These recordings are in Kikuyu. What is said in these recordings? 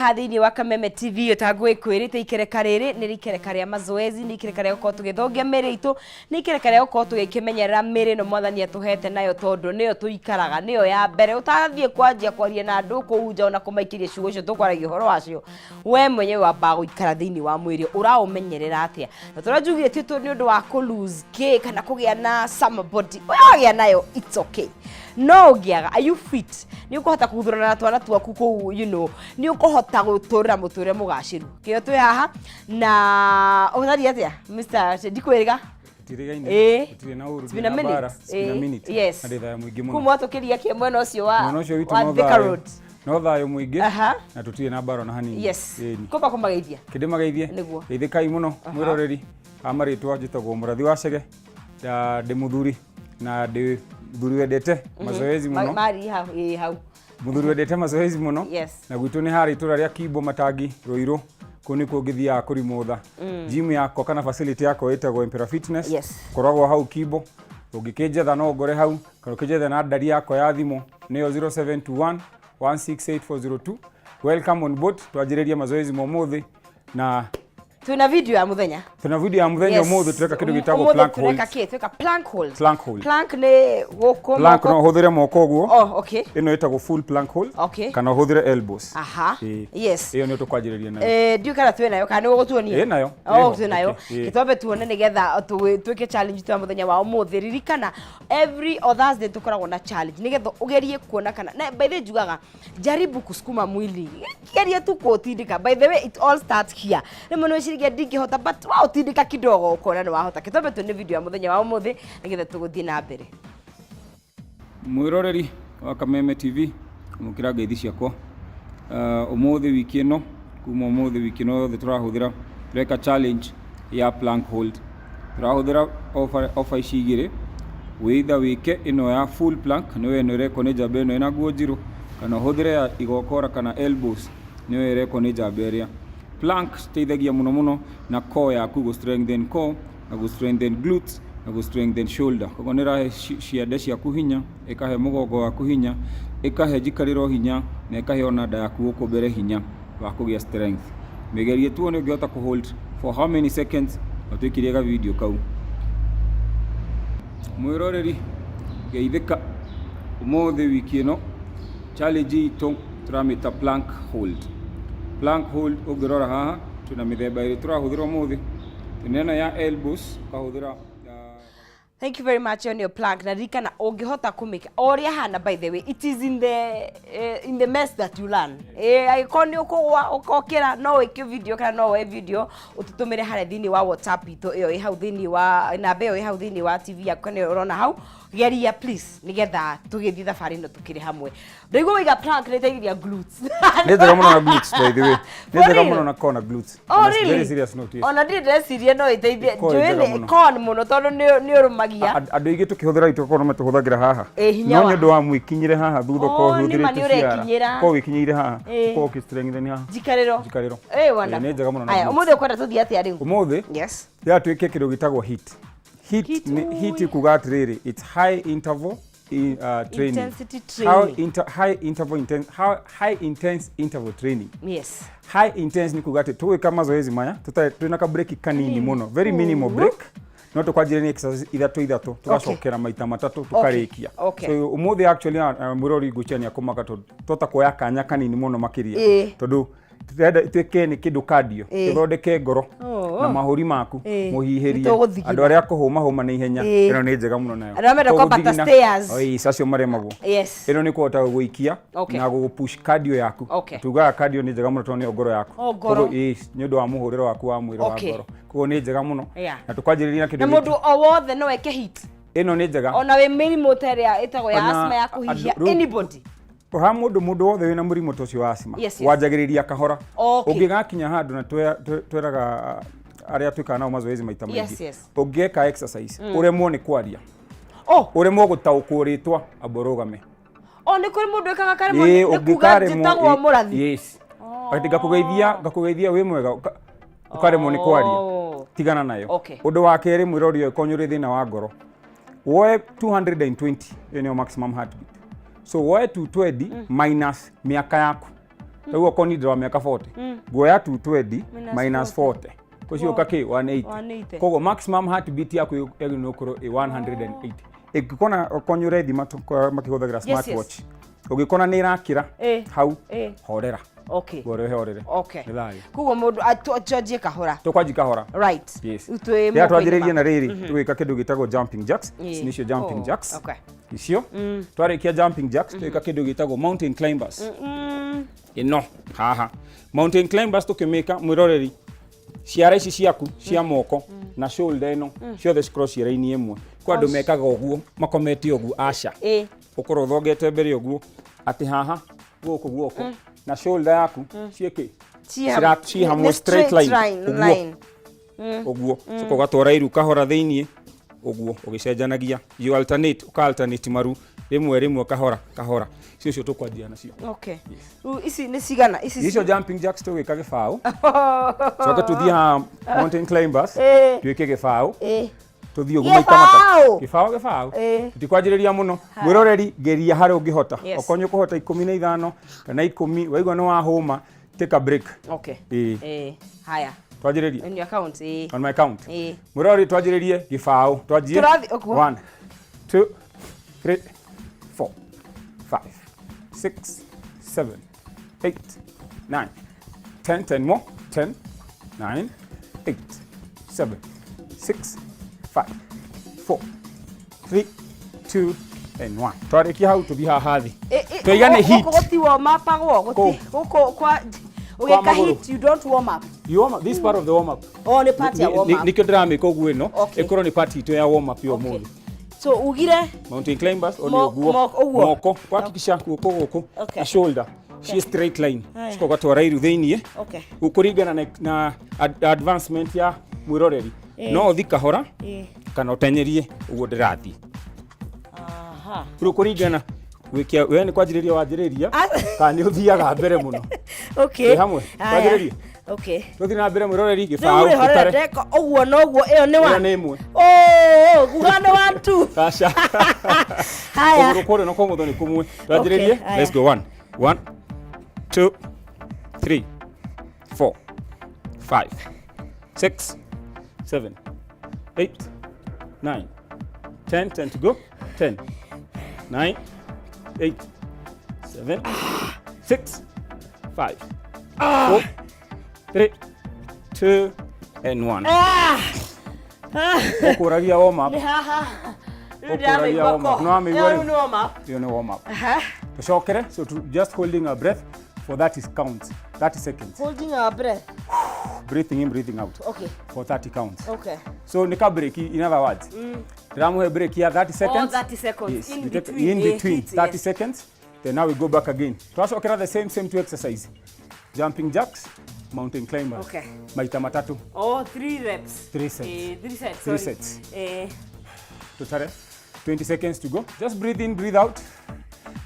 Haha thĩinĩ wa Kameme TV ũtangũĩ kwĩrĩte ikereka rĩrĩ nĩ ikereka rĩa mazoezi, nĩ ikereka rĩa gũkorwo tũgĩthongia mĩĩrĩ itũ, nĩ ikereka rĩa gũkorwo tũgĩkĩmenyerera mĩĩrĩ ĩno Mwathani atũhete nayo tondũ nĩyo tũikaraga, nĩyo ya mbere. Ũtathiĩ kwanjia kwaria na andũ kũu nja ona kũmaikĩria ciugo icio tũkwaragia ũhoro wacio, we mwenyewe wambaga gũikara thĩinĩ wa mwĩrĩ ũraũmenyerera atĩa? Na tũrĩa njugire ti nĩ ũndũ wa kũ lose kĩ kana kũgĩa na summer body, wagĩa nayo it's okay. No ũngĩaga, are you fit? Nĩ ũkũhota kũguthũrana na twana twaku kũu, nĩ ũkũhota gũtũrĩra mũtũrĩre mũgacĩru. Kĩo twĩ haha na ũtharia atĩa Mr. Ndikwĩrĩga? Tũtirĩgaine. Ĩĩ. Tũtirĩ na ũru, It's been a ndĩ na minute. mbara. It's been a Ĩĩ. minute. Yes. Na ndĩ thayũ mũingĩ mũno. Kuma watũkĩria kĩ mwena ũcio wa Mwena ũcio witũ wa no Thika thayũ. Road. No thayũ mũingĩ. Aha. Na tũtirĩ na mbara ona hanini. Yes. Ĩni. Kwamba kũmageithia. Kĩndĩmageithie. Nĩguo. Geithĩkai mũno mwĩroreri wa marĩtwa njĩtagwo Mũrathi wa Chege. Na ndĩ mũthuri na ndĩ mũthuri wendete mazoezi mũno. Mari hau, ĩĩ hau. Mũthuri wendete mazoezi mũno. Yes. Na gwitũ nĩ harĩ itũra rĩa Kimbo Matangi Ruiru, kũu nĩkuo ngĩthiaga kũrimũtha. Gym yakwa kana facility yakwa ĩtagwo Impera Fitness. Yes. Koragwo hau Kimbo. Ũngĩkĩnjetha no ngore hau, kana ũkĩnjethe na ndari yakwa ya thimũ nĩyo 0721 168402. Welcome on board, twanjĩrĩrie mazoezi ma ũmũthĩ na Twina video ya muthenya. Twina video ya muthenya. Umuthi tureka kindu gitagwo Ũmũthĩ plank hold. Tureka kĩ? Tureka plank hold. Plank hold. Plank nĩ gũkũ Plank moko. No ũhũthĩre moko ũguo. Oh, okay. Ĩno ĩtagwo full plank hold. Okay. Kana ũhũthĩre elbows. Aha. Ĩĩ. Yes. Ĩyo nĩyo tũkwanjĩrĩria nayo. Eh, ndiũ kana twĩ nayo kana nĩ ũgũtuonia? Ĩ nayo. Oh, Ĩho. twĩ nayo. Okay, ĩ. Gĩtwambe tuone nĩgetha twĩke challenge twa mũthenya wa ũmũthĩ. Ririkana every o Thursday tũkoragwo na challenge nĩgetha ũgerie kuona kana na by the way njugaga jaribu kusukuma mwili, geria tu kuutindika. By the way, it all starts here. Rĩmwe nĩ wĩciragia ndingĩhota, but waũtindika kidogo ũkona nĩ wahota. Gĩtwambe tuone video ya mũthenya wa ũmũthĩ nĩgetha tũgũthiĩ na mbere. Mwĩroreri wa Kameme TV, amũkĩra ngeithi ciakwa. Ũmũthĩ wiki ĩno, kuma ũmũthĩ wiki ĩno yothe tũrahũthĩra, tũreka challenge ya plank hold. Tũrahũthĩra offer ici igĩrĩ, either wĩke ĩno ya full plank, nĩyo ĩno ĩrekwo nĩ njamba ĩno ĩna nguo njirũ, kana ũhũthĩre ya igokora kana elbows, nĩyo ĩrekwo nĩ njamba ĩrĩa. Plank citeithagia mũno mũno na core yaku, gũ strengthen core na gũ strengthen glutes na gũ strengthen shoulder. Koguo nĩ ĩrahe ciande ciaku hinya, ĩkahe mũgongo waku hinya, ĩkahe njikarĩro hinya, na ĩkahe ona nda yaku gũkũ mbere hinya wa kũgĩa strength. Mĩgerie tuone ũngĩhota kũ hold for how many seconds na twĩkĩrie ga video kau. Mwĩroreri, geithĩka. Ũmũthĩ wiki ĩno challenge itũ tũramĩta plank hold. Plank hold, ũngĩrora haha twĩna mĩthemba ĩrĩ tũrahũthĩra ũmũthĩ. Twĩna ĩno ya elbows, ũkahũthĩra Thank you very much on your plank. Na ririkana ũngĩhota kũmĩka o ũrĩa hana. By the way, it is in the mess that you learn. Angĩkorwo nĩ ũkũgwa ũkokĩra, no wĩke video kana no woe video ũtũtũmĩre harĩa thĩinĩ wa WhatsApp itũ ĩyo ĩ hau thĩinĩ wa namba ĩyo ĩ hau thĩinĩ wa TV yaku kana ĩyo ũrona hau. Geria please nĩgetha tũgĩthiĩ thabarĩ ĩno tũkĩrĩ hamwe. Ndaigua waiga plank nĩ ĩteithagia glutes. Nĩ njega mũno na glutes, by the way. Nĩ For njega real? mũno na core na glutes. Oh, On a really? very serious note, yes. Ona ndirĩ ndĩreciria no ĩteithie. Core Njũĩ njega nĩ mũno. core mũno tondũ nĩ ũrũmagia. Andũ aingĩ tũkĩhũthĩra itũ korwo matũhũthagĩra haha. Ĩ, hinya No wa- nĩ ũndũ wa mwĩkinyĩre haha thutha, Oh, ũkorwo nĩ ma ũhũthĩrĩte nĩ ciara. ũrekinyĩra. Ũkorwo wĩkinyĩire haha. Ĩ. Ũkorwo ũkĩ strengthen haha. Njikarĩro. Njikarĩro. Ĩ, wonderful. Ĩ, nĩ njega mũno na Aya, glutes. ũmũthĩ ũkwenda tũthiĩ atĩa rĩu? Ũmũthĩ Yes. ya twĩke kĩndũ gĩtagwo HIIT. HIIT HIIT, nĩ HIIT ui. kuga atĩrĩrĩ, it's high interval training. Intensity How training. High interval intense, how high intense interval training. Yes. High intense nĩ kuga atĩ tũgwĩka mazoezi maya tũtarĩ twĩna ka break kanini mũno, very minimal break, no tũkwanjĩrĩria exercise ithatũ ithatũ, tũgacokera maita matatũ, tũkarĩkia. So ũmũthĩ actually mwĩrori ngwĩciria nĩ akũmaka tondũ tota kuoya kanya kanini mũno makĩria, tondũ tũrenda ituĩke nĩ kĩndũ cardio, ĩthondeke ngoro na mahũri maku, mũhihĩrie. Nĩtũgũthigina. Andũ arĩa kũhũma hũma na ihenya, ĩno nĩ njega mũno nayo. Andũ arĩa menda kwambata Tũgũthigina. stairs. Oi, acio maremagwo. Ĩno nĩ kũhota gũgũikia na gũgũpush cardio yaku. Tugaga cardio nĩ njega mũno tondũ nĩyo ngoro yaku. Oh, ngoro. Koguo, ĩĩ, nĩ ũndũ wa mũhũrĩre waku wa mwĩrĩ wa ngoro, koguo nĩ njega mũno. Na tũkwanjĩrĩria na kĩndũ Na mũndũ o wothe no eke HIIT? Ĩno nĩ njega. Ona wĩ mĩrimũ ta ĩrĩa ĩtagwo ya Ona asthma ya kũhihia, anybody? Ha mũndũ wothe wĩna mũrimũ ta ũcio wa asthma, wanjagĩrĩria kahora. Ũngĩgakinya handũ na twĩraga arĩa twĩkaga nao mazoezi maita maingĩ, ũngĩeka exercise ũremwo nĩ kwaria, ũremwo gũtaũkwo rĩtwa, amba ũrũgame. O nĩ kũrĩ mũndũ wĩkaga karemwo Ĩĩ, nĩ kuga ũngĩkaremwo, njĩtagwo ĩĩ, Mũrathi? Yes, atĩ ngakũgeithia wĩ mwega, ũkaremwo nĩ kwaria, tigana nayo. Ũndũ wa kerĩ, mwĩrori, ũyũ nĩ ũrĩ thĩna wa ngoro, woe 220, ĩyo nĩyo maximum heartbeat, so woe 220 minus mĩaka yaku. Rĩu okorwo niĩ ndĩ wa mĩaka 40, nguoya 220 Minus minus 40, kũcioka kĩ 180. 180. Koguo maximum heartbeat yaku yagĩrĩirwo gũkorwo ĩ 180. Ĩngĩkona okorwo nĩ ũrethima makĩhũthagĩra smartwatch, ũngĩkona nĩ ĩrakĩra hau, horera. Ngoro ĩhorere. Nĩ thayũ. Koguo mũndũ atwanjie kahora. Tũkwanji kahora. Right. Yes. Rĩu twĩ Rĩrĩa moko-inĩ twanjĩrĩirie na rĩrĩ, tũgĩka kĩndũ gĩtagwo jumping jacks. Ici nĩcio jumping jacks. Icio twarĩkia jumping jacks, tũgĩka kĩndũ gĩtagwo mountain climbers. Ĩno haha mountain climbers, tũkĩmĩka, mwĩroreri, ciara ici ciaku cia moko na shoulder ĩno ciothe cikorwo ciĩ raini ĩmwe. Kwa andũ mekaga ũguo, makomete ũguo, aca. Ũkorwo ũthongete mbere ũguo, atĩ haha gũkũ guoko na shoulder yaku ciĩkĩ? Ciĩ hamwe, Nĩ straight line. Ũguo. Line. Ũguo coka ũgatwara iru kahora thĩiniĩ ũguo, ũgĩcenjanagia, you alternate, ũka alternate maru rĩmwe rĩmwe, kahora kahora. Icio cio tũkwanjia nacio. Okay, rĩu ici nĩ cigana ici? Icio jumping jacks tũgĩka gĩbaũ, coke tũthiĩ haha mountain climbers, twĩke gĩbaũ. Tũthiĩ ũguo maita matatũ. Gĩbaũ! Gĩbaũ, gĩbaũ. Tũtikwanjĩrĩria mũno. Mwĩroreri, geria harĩa ũngĩhota. Okorwo nĩ ũkũhota 15 kana 10, waigua nĩ wahũma, take a break. Ĩĩ. Haya. Twanjĩrĩrie. On your count. On my count. Mwĩroreri, twanjĩrĩrie gĩbaũ, twanjie. Tũrathiĩ ũguo. 1, 2, 3, 4, 5, 6, 7, 8, 9, 10, 10 more, 10, 9, 8, 7, 6, 5, 4, 3, 2 and 1. Twarĩkia hau, tũthiĩ haha thĩ. Tũigane heat. Gũkũ gũti warm upagwo. Kũ? Gũkũ kwa ũgĩka magũrũ. heat, you don't warm up? You warm up, this part of the warm up. Oh, nĩ part ya warm up. Nĩkĩo ndĩramĩka ũguo, ĩno ĩkorwo nĩ part itũ ya warm up ya ũmũthĩ. So ugire Mountain climbers o nĩ ũguo. Ũguo. Moko kuhakikisha guoko gũkũ na shoulder ciĩ straight line. Coka ũgatwara iru thĩiniĩ. Gũkũringana na advancement ya mwĩroreri, no ũthi kahora kana ũtenyerie ũguo ndĩrathiĩ. Rĩu kũringana gwĩkia we nĩ kwanjĩrĩria wanjĩrĩria kana nĩ ũthiaga mbere mũno. Twĩ hamwe? Haya. Twanjĩrĩrie? Okay. Tũthiĩ na mbere, mwĩroreri. Rĩu Gĩbaũ rĩ horera. gĩtare. Ndeka ũguo noguo, ĩyo nĩ Ĩyo wa nĩ ĩmwe. Oh, guga nĩ one two. Aca. Haya. Kũgũrũ kũrĩa na kũmotho nĩ kũmwe. Twanjĩrĩrie. Haya. Let's go. One, one, two, three, four, five, six, seven, eight, nine, 10, 10 to go, 10, 9, 8, 7, 6, 5, 4, 3, 2 and 1. Ũkũragia warm up. Nĩ haha rĩu. Ũkũragia Ndĩramĩigua warm up. ko. Nĩ wamĩigua Ĩyo rĩu? rĩu nĩ warm up. Ĩyo nĩ warm up. Tucokere. So to, just holding our breath for 30 counts, 30 seconds. Holding our breath. Breathing in, breathing out. For 30 counts. So nĩ ka break, in other words ndĩramũhe break ya 30 seconds. 30 seconds. Yes, In we take between, in between hit, 30 yes. seconds, then now we go back again. Twacokera the same two exercise, jumping jacks, mountain climbers. Maita matatũ. Oh, three reps. Three sets. Three sets. Three Sorry. sets. Tutare 20 seconds to go. Just breathe in, breathe out.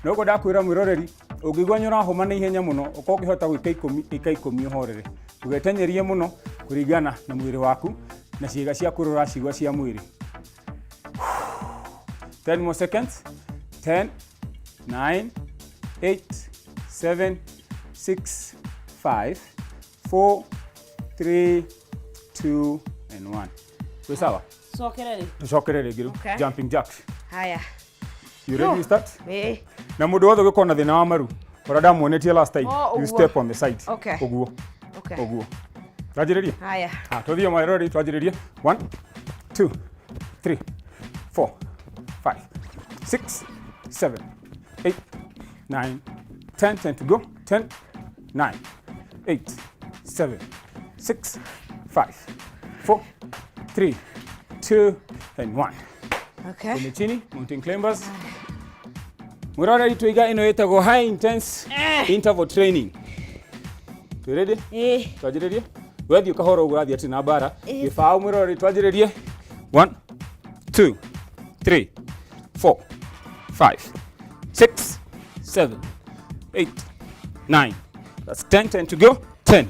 Noguo ndakwĩra, mwĩroreri, ũngĩigua nĩ ũrahũma na ihenya mũno, ũkorwo ũkĩhota gwĩka 10, ĩka 10, ũhorere, ndũgetenyerie mũno, kũringana na mwĩrĩ waku na ciĩga ciaku ũrĩa ũracigua cia mwĩrĩ. 10 more seconds. 10, 9, 8, 7, 6, 5, 4, 3, 2 and 1. Wĩ sawa? Cokere rĩ. Tucokere rĩngĩ rĩu. Okay. Jumping jacks. Haya. You ready to start? Eh. Na mũndũ wothe ũgĩkorwo na thĩna wa maru ũrĩa ndamuonetie last time, Oh, you ũguo. step on the side. Ũguo. Ũguo twanjĩrĩrie. Haya. Ah, tũthiĩ, marori, twanjĩrĩrie. 1, 2, 3, 4, 5, 6, 7, 8, 9, 10, 10 to go, 10, 9, 8, 7, 6, 5, 4, 3, 2 and 1. Kwenye chini, mountain climbers. Mwĩroreri, tũiga ĩno ĩtagwo high intense interval training. Twĩ ready? Eh. Twanjĩrĩrie. Wethiĩ kahora ũguo ũrathiĩ atĩ na mbara. Gĩbaũ, mwĩroreri, twanjĩrĩrie. 1, 2, 3, 4, 5, 6, 7, 8, 9. That's 10, 10 to go. 10,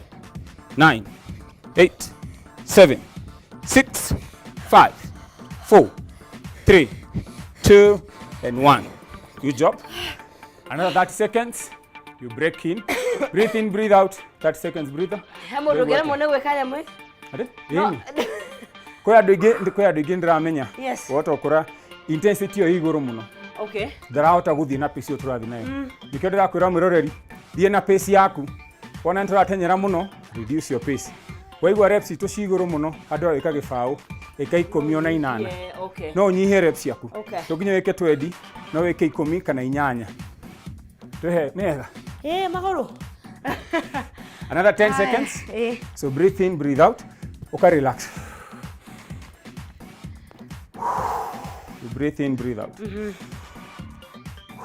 9, 8, 7, 6, 5, 4, 3, 2 and 1. Good job. Another 30 seconds. You break in. Breathe in, breathe out. 30 seconds breathe. He mũndũ ũngĩremwo nĩ gwĩka nyamũ ĩ? Atĩ? Ĩni. Kwĩ andũ aingĩ, kwĩ andũ aingĩ ndĩramenya. Yes. Wahota gũkora intensity ĩyo ĩ igũrũ mũno. Okay. Ndarahota gũthiĩ na pace ĩyo tũrathiĩ nayo. Nĩkĩo ndĩrakwĩra mwĩroreri, thiĩ na pace yaku. Wona nĩ tũratenyera mũno, reduce your pace. Waigua reps citũ ci igũrũ mũno, handũ ha gwĩka gĩbaũ, ĩka 18. Yeah, okay. No ũnyihie reps ciaku. Okay. To nginya wĩke 20, no wĩke 10 kana 8. Twĩhe, nĩ wega. Eh, magũrũ. Another 10 seconds. Eh. So breathe in, breathe out. Uka relax. You breathe in, breathe out.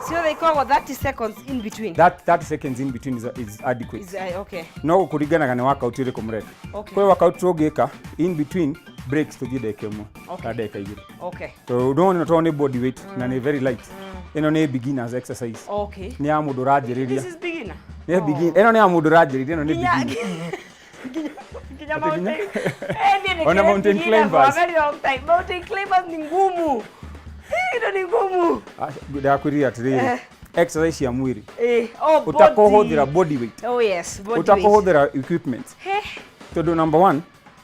Ciothe ikoragwo 30 seconds in between. That 30 seconds in between is adequate. Is, okay. No gũkũringanaga nĩ workout ĩrĩkũ mũreka. Okay. Kwĩ workout tũngĩka in between breaks tũthiĩ ndagĩka 1 Okay. kana ndagĩka 2. Okay. Tondũ ndona tondũ nĩ body weight na nĩ very light. Ĩno nĩ beginners exercise. Okay. Nĩ ya mũndũ ũranjĩrĩria. This is beginner. Nĩ begin. Ĩno nĩ ya mũndũ ũranjĩrĩria, ĩno nĩ Nginya beginner. nginya Ati mountain. Eh, niĩ nĩ Ona kĩrĩ mountain beginner for a climbers. very long time. Mountain climbers ni ngumu. Eh, ĩno ni ngumu. Ndakwĩrire atĩrĩrĩ, exercise cia mwĩrĩ Eh, oh, body. ũtakũhũthĩra body weight, Oh yes, body weight. ũtakũhũthĩra equipment, He. tondũ number one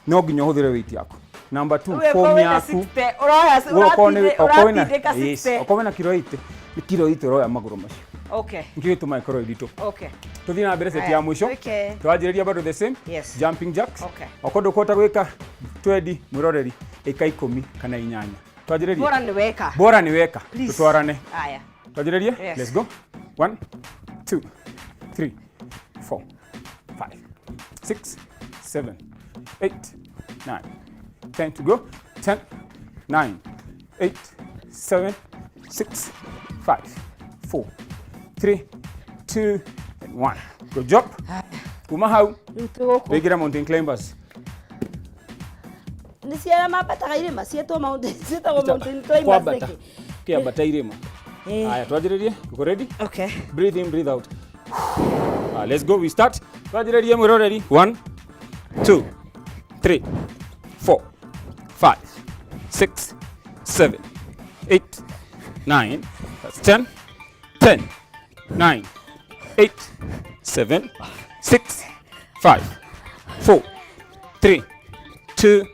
no nginya ũhũthĩre weight yaku, number two We form wĩna yaku. 60, ũroya We okorwo nĩ- okorwo wĩna- ũratindĩka yes, 60. okorwo wĩna kiro 80, nĩ kiro 80 ũroya magũrũ macio. Okay. Nĩkĩo gĩtũmaga ĩkorwo ĩritũ. Okay. Tũthiĩ na mbere set Aya, ya mũico. okay. Twanjĩrĩria bado the same. Yes. Jumping jacks. Okay. Okorwo ndũkũhota gwĩka 20, mwĩroreri, ĩka 10 kana 8. Twanjĩrĩrie. Bora nĩ weka. Bora nĩ weka. Please. Tũtwarane. Aya. Twanjĩrĩrie? Yes. Let's go. 1, 2, 3, 4, 5, 6, 7, 8, 9, 10 to go. 10, 9, 8, 7, 6, 5, 4, 3, 2, and 1. Good job. Kuma hau, Rĩu twĩ gũkũ. tũingĩre mountain climbers. Nĩ ciana mambataga irĩma ciĩtwo mountain, ciĩtagwo mountain climbers Kwambata. nĩkĩ? Kĩambata irĩma. Eh. Haya, twanjĩrĩrie. Uko ready? Okay. Breathe in, breathe out. Let's go, we start. Twanjĩrĩrie mwĩroreri. 1, 2, 3, 4, 5, 6, 7, 8, 9, that's 10, 10, 9, 8, 7, 6, 5, 4, 3, 2,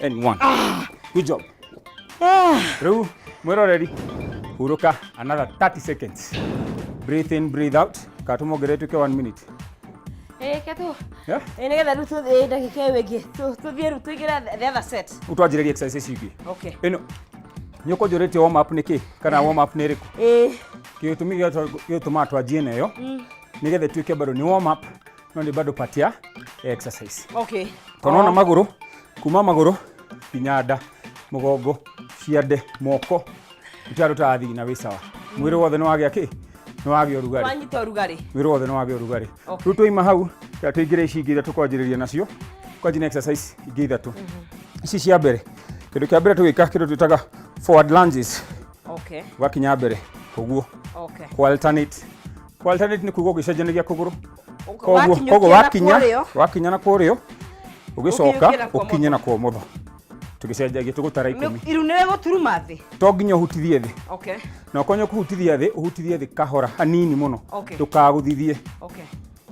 and 1. Good job. Rĩu mwĩroreri, hurũka another 30 seconds. Breathe in, breathe out. Katũmongerere tuĩke 1 minute. Eh, ke tu. Yeah? Eh, nĩgetha rĩu tũthiĩ ndagĩka ĩyo ĩngĩ. Tũthiĩ rĩu tũingĩre the other set. Rĩu twanjĩrĩrie exercise ici ingĩ. Okay. Ĩno nĩ ũkũnjũrĩtie warm up nĩ kĩ kana warm up nĩ ĩrĩkũ? Eh, Gĩtũmi gĩtũmaga twanjie na ĩyo nĩgetha ĩtuĩke bado nĩ warm up no nĩ bado part ya exercise. Okay. Tondũ nona magũrũ, kuma magũrũ nginya nda, mũgongo, ciande, moko, gũtirĩ handũ ũtarathiĩ na wĩ sawa. Mwĩrĩ wothe nĩ wagĩa kĩ? Nĩ wagĩa ũrugarĩ. Wanyita ũrugarĩ. Mwĩrĩ wothe nĩ wagĩa ũrugarĩ. Okay. Rĩu twaima hau, reke tũingĩre ici ingĩ iria tũkwanjĩrĩria nacio. Kwanjia na exercise ingĩ ithatũ. Ici cia mbere, kĩndũ kĩa mbere tũgĩka kĩndũ twĩtaga forward lunges. Okay. Ũgakinya mbere ũguo. Okay. Ku alternate. Ku alternate nĩ kuga ũgĩcenjanagia kũgũrũ. Koguo Wakinyũkia koguo na wakinya kũrĩo. wakinya na kũrĩo, ũgĩcoka Ũkinyũkie na kwa ũkinye na kwa ũmotho. Tũgĩcenjagia tũgũtara 10. Iru nĩ rĩgũturuma thĩ. To nginya ũhutithie thĩ. Okay. Na okorwo nĩ ũkũhutithia thĩ, ũhutithie thĩ kahora hanini mũno. Okay. Ndũkagũthithie. Okay.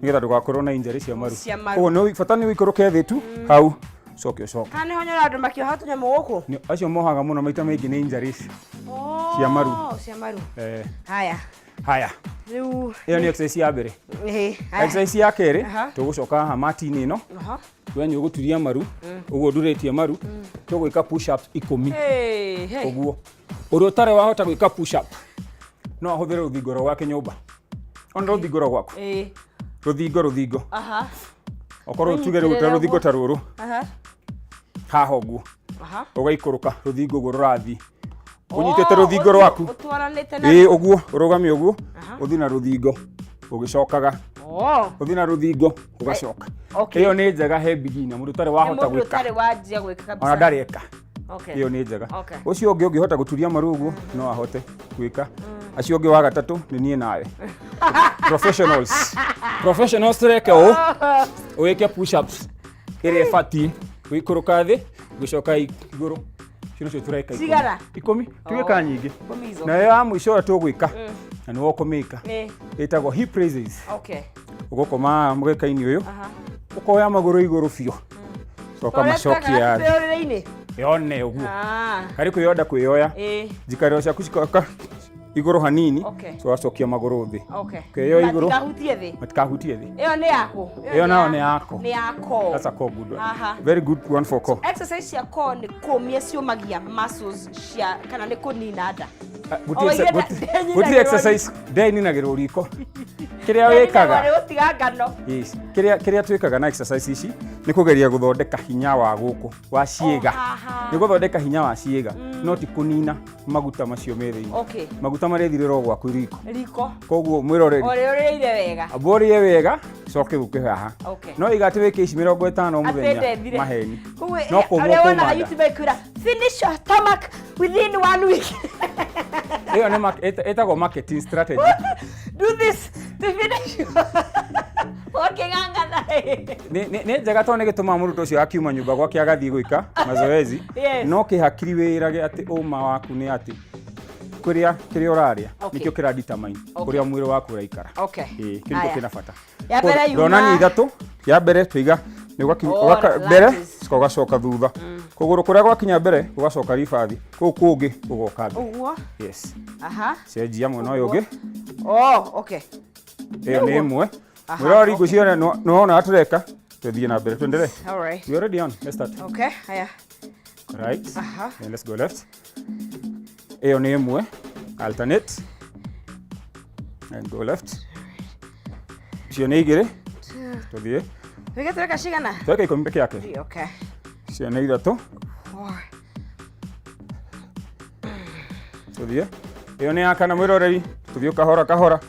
Nĩgetha ndũgakorwo na injury cia maru. Cia maru. Koguo nĩ bata nĩ ũikũrũke thĩ tu hau, ũcoke ũcoke. Kana nĩho nyonaga andũ makĩoha tũnyamũ gũkũ? Acio mohaga mũno maita maingĩ nĩ injuries. Oh, Cia maru. Cia maru. Eh, Haya. haya. Rĩu Ĩyo nĩ exercise ya mbere. eh, haya. Exercise ya kerĩ, Aha. tũgũcoka haha mati-inĩ ĩno. Aha. We nĩ ũgũturia maru, ũguo ndurĩtie maru, tũgwĩka push ups 10. Hey, hey. Ũguo. Ũrĩa ũtarĩ wahota gwĩka push up, no ahũthĩre rũthingo rwa gwake nyũmba. Ona rũthingo rwa gwaku. Eh. Rũthingo, rũthingo. Aha. Okorwo tuge rĩu ta rũthingo ta rũrũ. Aha. Haha ũguo. Aha. Ũgaikũrũka rũthingo ũguo rũrathiĩ. Ũnyitĩte rũthingo rwaku. Ũtwaranĩte na Ĩĩ ũguo, ũrũgame ũguo, Aha. ũthiĩ na rũthingo ũgĩcokaga. Oh. Ũthiĩ na rũthingo ũgacoka. Okay. Ĩyo nĩ njega he beginner, mũndũ ũtarĩ wahota Mũndũ gwĩka. ũtarĩ wanjia gwĩka kabisa. Ona ndarĩ eka. Okay. Ĩyo nĩ njega. Okay. Ũcio ũngĩ ũngĩhota gũturia maru ũguo no ahote gwĩka. Acio ũngĩ wa gatatũ nĩ niĩ nawe. Professionals. Professionals tũreke ũũ, ũgĩke push ups ĩrĩa ĩbatiĩ, gũikũrũka thĩ, gũcoka igũrũ. Icio nĩcio tũreka 10. Cigana? 10, tũgĩka nyingĩ. 10 izo. Na ĩyo ya mũico ũrĩa tũgwĩka, na nĩwe ũkũmĩka, Nĩ. ĩtagwo hip raises. Okay. Ũgũkoma haha mũgeka-inĩ ũyũ, ũkoya magũrũ igũrũ biũ, coka macokia thĩ. Ũrĩrĩ-inĩ. Yone ũguo. Ah. Harĩ kwĩyonda kwĩyoya. Njikarĩro ciaku cikoka igũrũ hanini, ũgacokia magũrũ thĩ. Kwĩyoya igũrũ. Matikahutie thĩ. Matikahutie thĩ. Ĩyo nĩ yaku. Ĩyo nayo nĩ yako. Nĩ yako. That's a core good one. Aha. Very good one for core. Exercise cia core nĩ kũmia ciũmagia muscles cia kana nĩ kũnina nda. Ah, O, gũtirĩ waigua gũtirĩ exercise ndeninagĩrwo riko. Kĩrĩa wĩkaga. Nĩ gũtiga ngano. Yes. Kĩrĩa twĩkaga na exercise ici nĩ kũgeria gũthondeka hinya wa gũkũ wa ciĩga. Oh, haha. Nĩ gũthondeka hinya wa ciĩga no ti kũnina maguta macio me thĩinĩ. Maguta marethirĩra o gwaku riko. Riko. Koguo mwĩroreri Ũrĩa ũrĩire wega. amba ũrĩe wega coke ũke haha. No iga atĩ wĩke ici 50 Atĩ mũthenya ndethire. maheni. Koguo No kũmwo ũrĩa kũma wonaga nda. YouTube ĩkwĩra finish your stomach within one week. Ĩyo nĩ ĩtagwo marketing strategy. Do this to finish your ũkĩng'ang'ana. Nĩ njega tondũ nĩ gĩtũmaga mũrutwo ũcio akiuma nyũmba gwake agathiĩ gwĩka mazoezi. No kĩhakiri wĩrage atĩ ũma waku nĩ atĩ kũrĩa kĩrĩa ũrarĩa nĩkĩo kĩra determine ũrĩa mwĩrĩ waku ũraikara. Ĩĩ, kĩu nĩkĩo Aya. kĩna bata. Ya mbere yuma. Ndonani ithatũ, ya mbere tũiga nĩ ũgakinya Oh, ũgaka mbere lunges. coka ũgacoka thutha. Kũgũrũ kũrĩa gwakinya mbere gũgacoka ribathi, kũu kũngĩ gũgoka mbere. Ũguo. Yes. Aha. Cenjia mwena ũyũ ũngĩ. Oh, okay. Ĩyo nĩ ĩmwe. Aha, Mwĩroreri ngwĩciria nĩ wona tũreka. Tuthiĩ na mbere, tuendelee. All right. We already on. Let's start. Okay, haya. Right. Aha. Then let's go left. Ĩyo nĩ ĩmwe. Alternate. And go left. Icio nĩ igĩrĩ. Tuthiĩ. Wĩke tũreka cigana? Tweka 10 peke yake. Three, okay. Icio nĩ ithatũ. Four. Tuthiĩ. Ĩyo nĩ ya kana mwĩroreri. Tuthiĩ kahora kahora.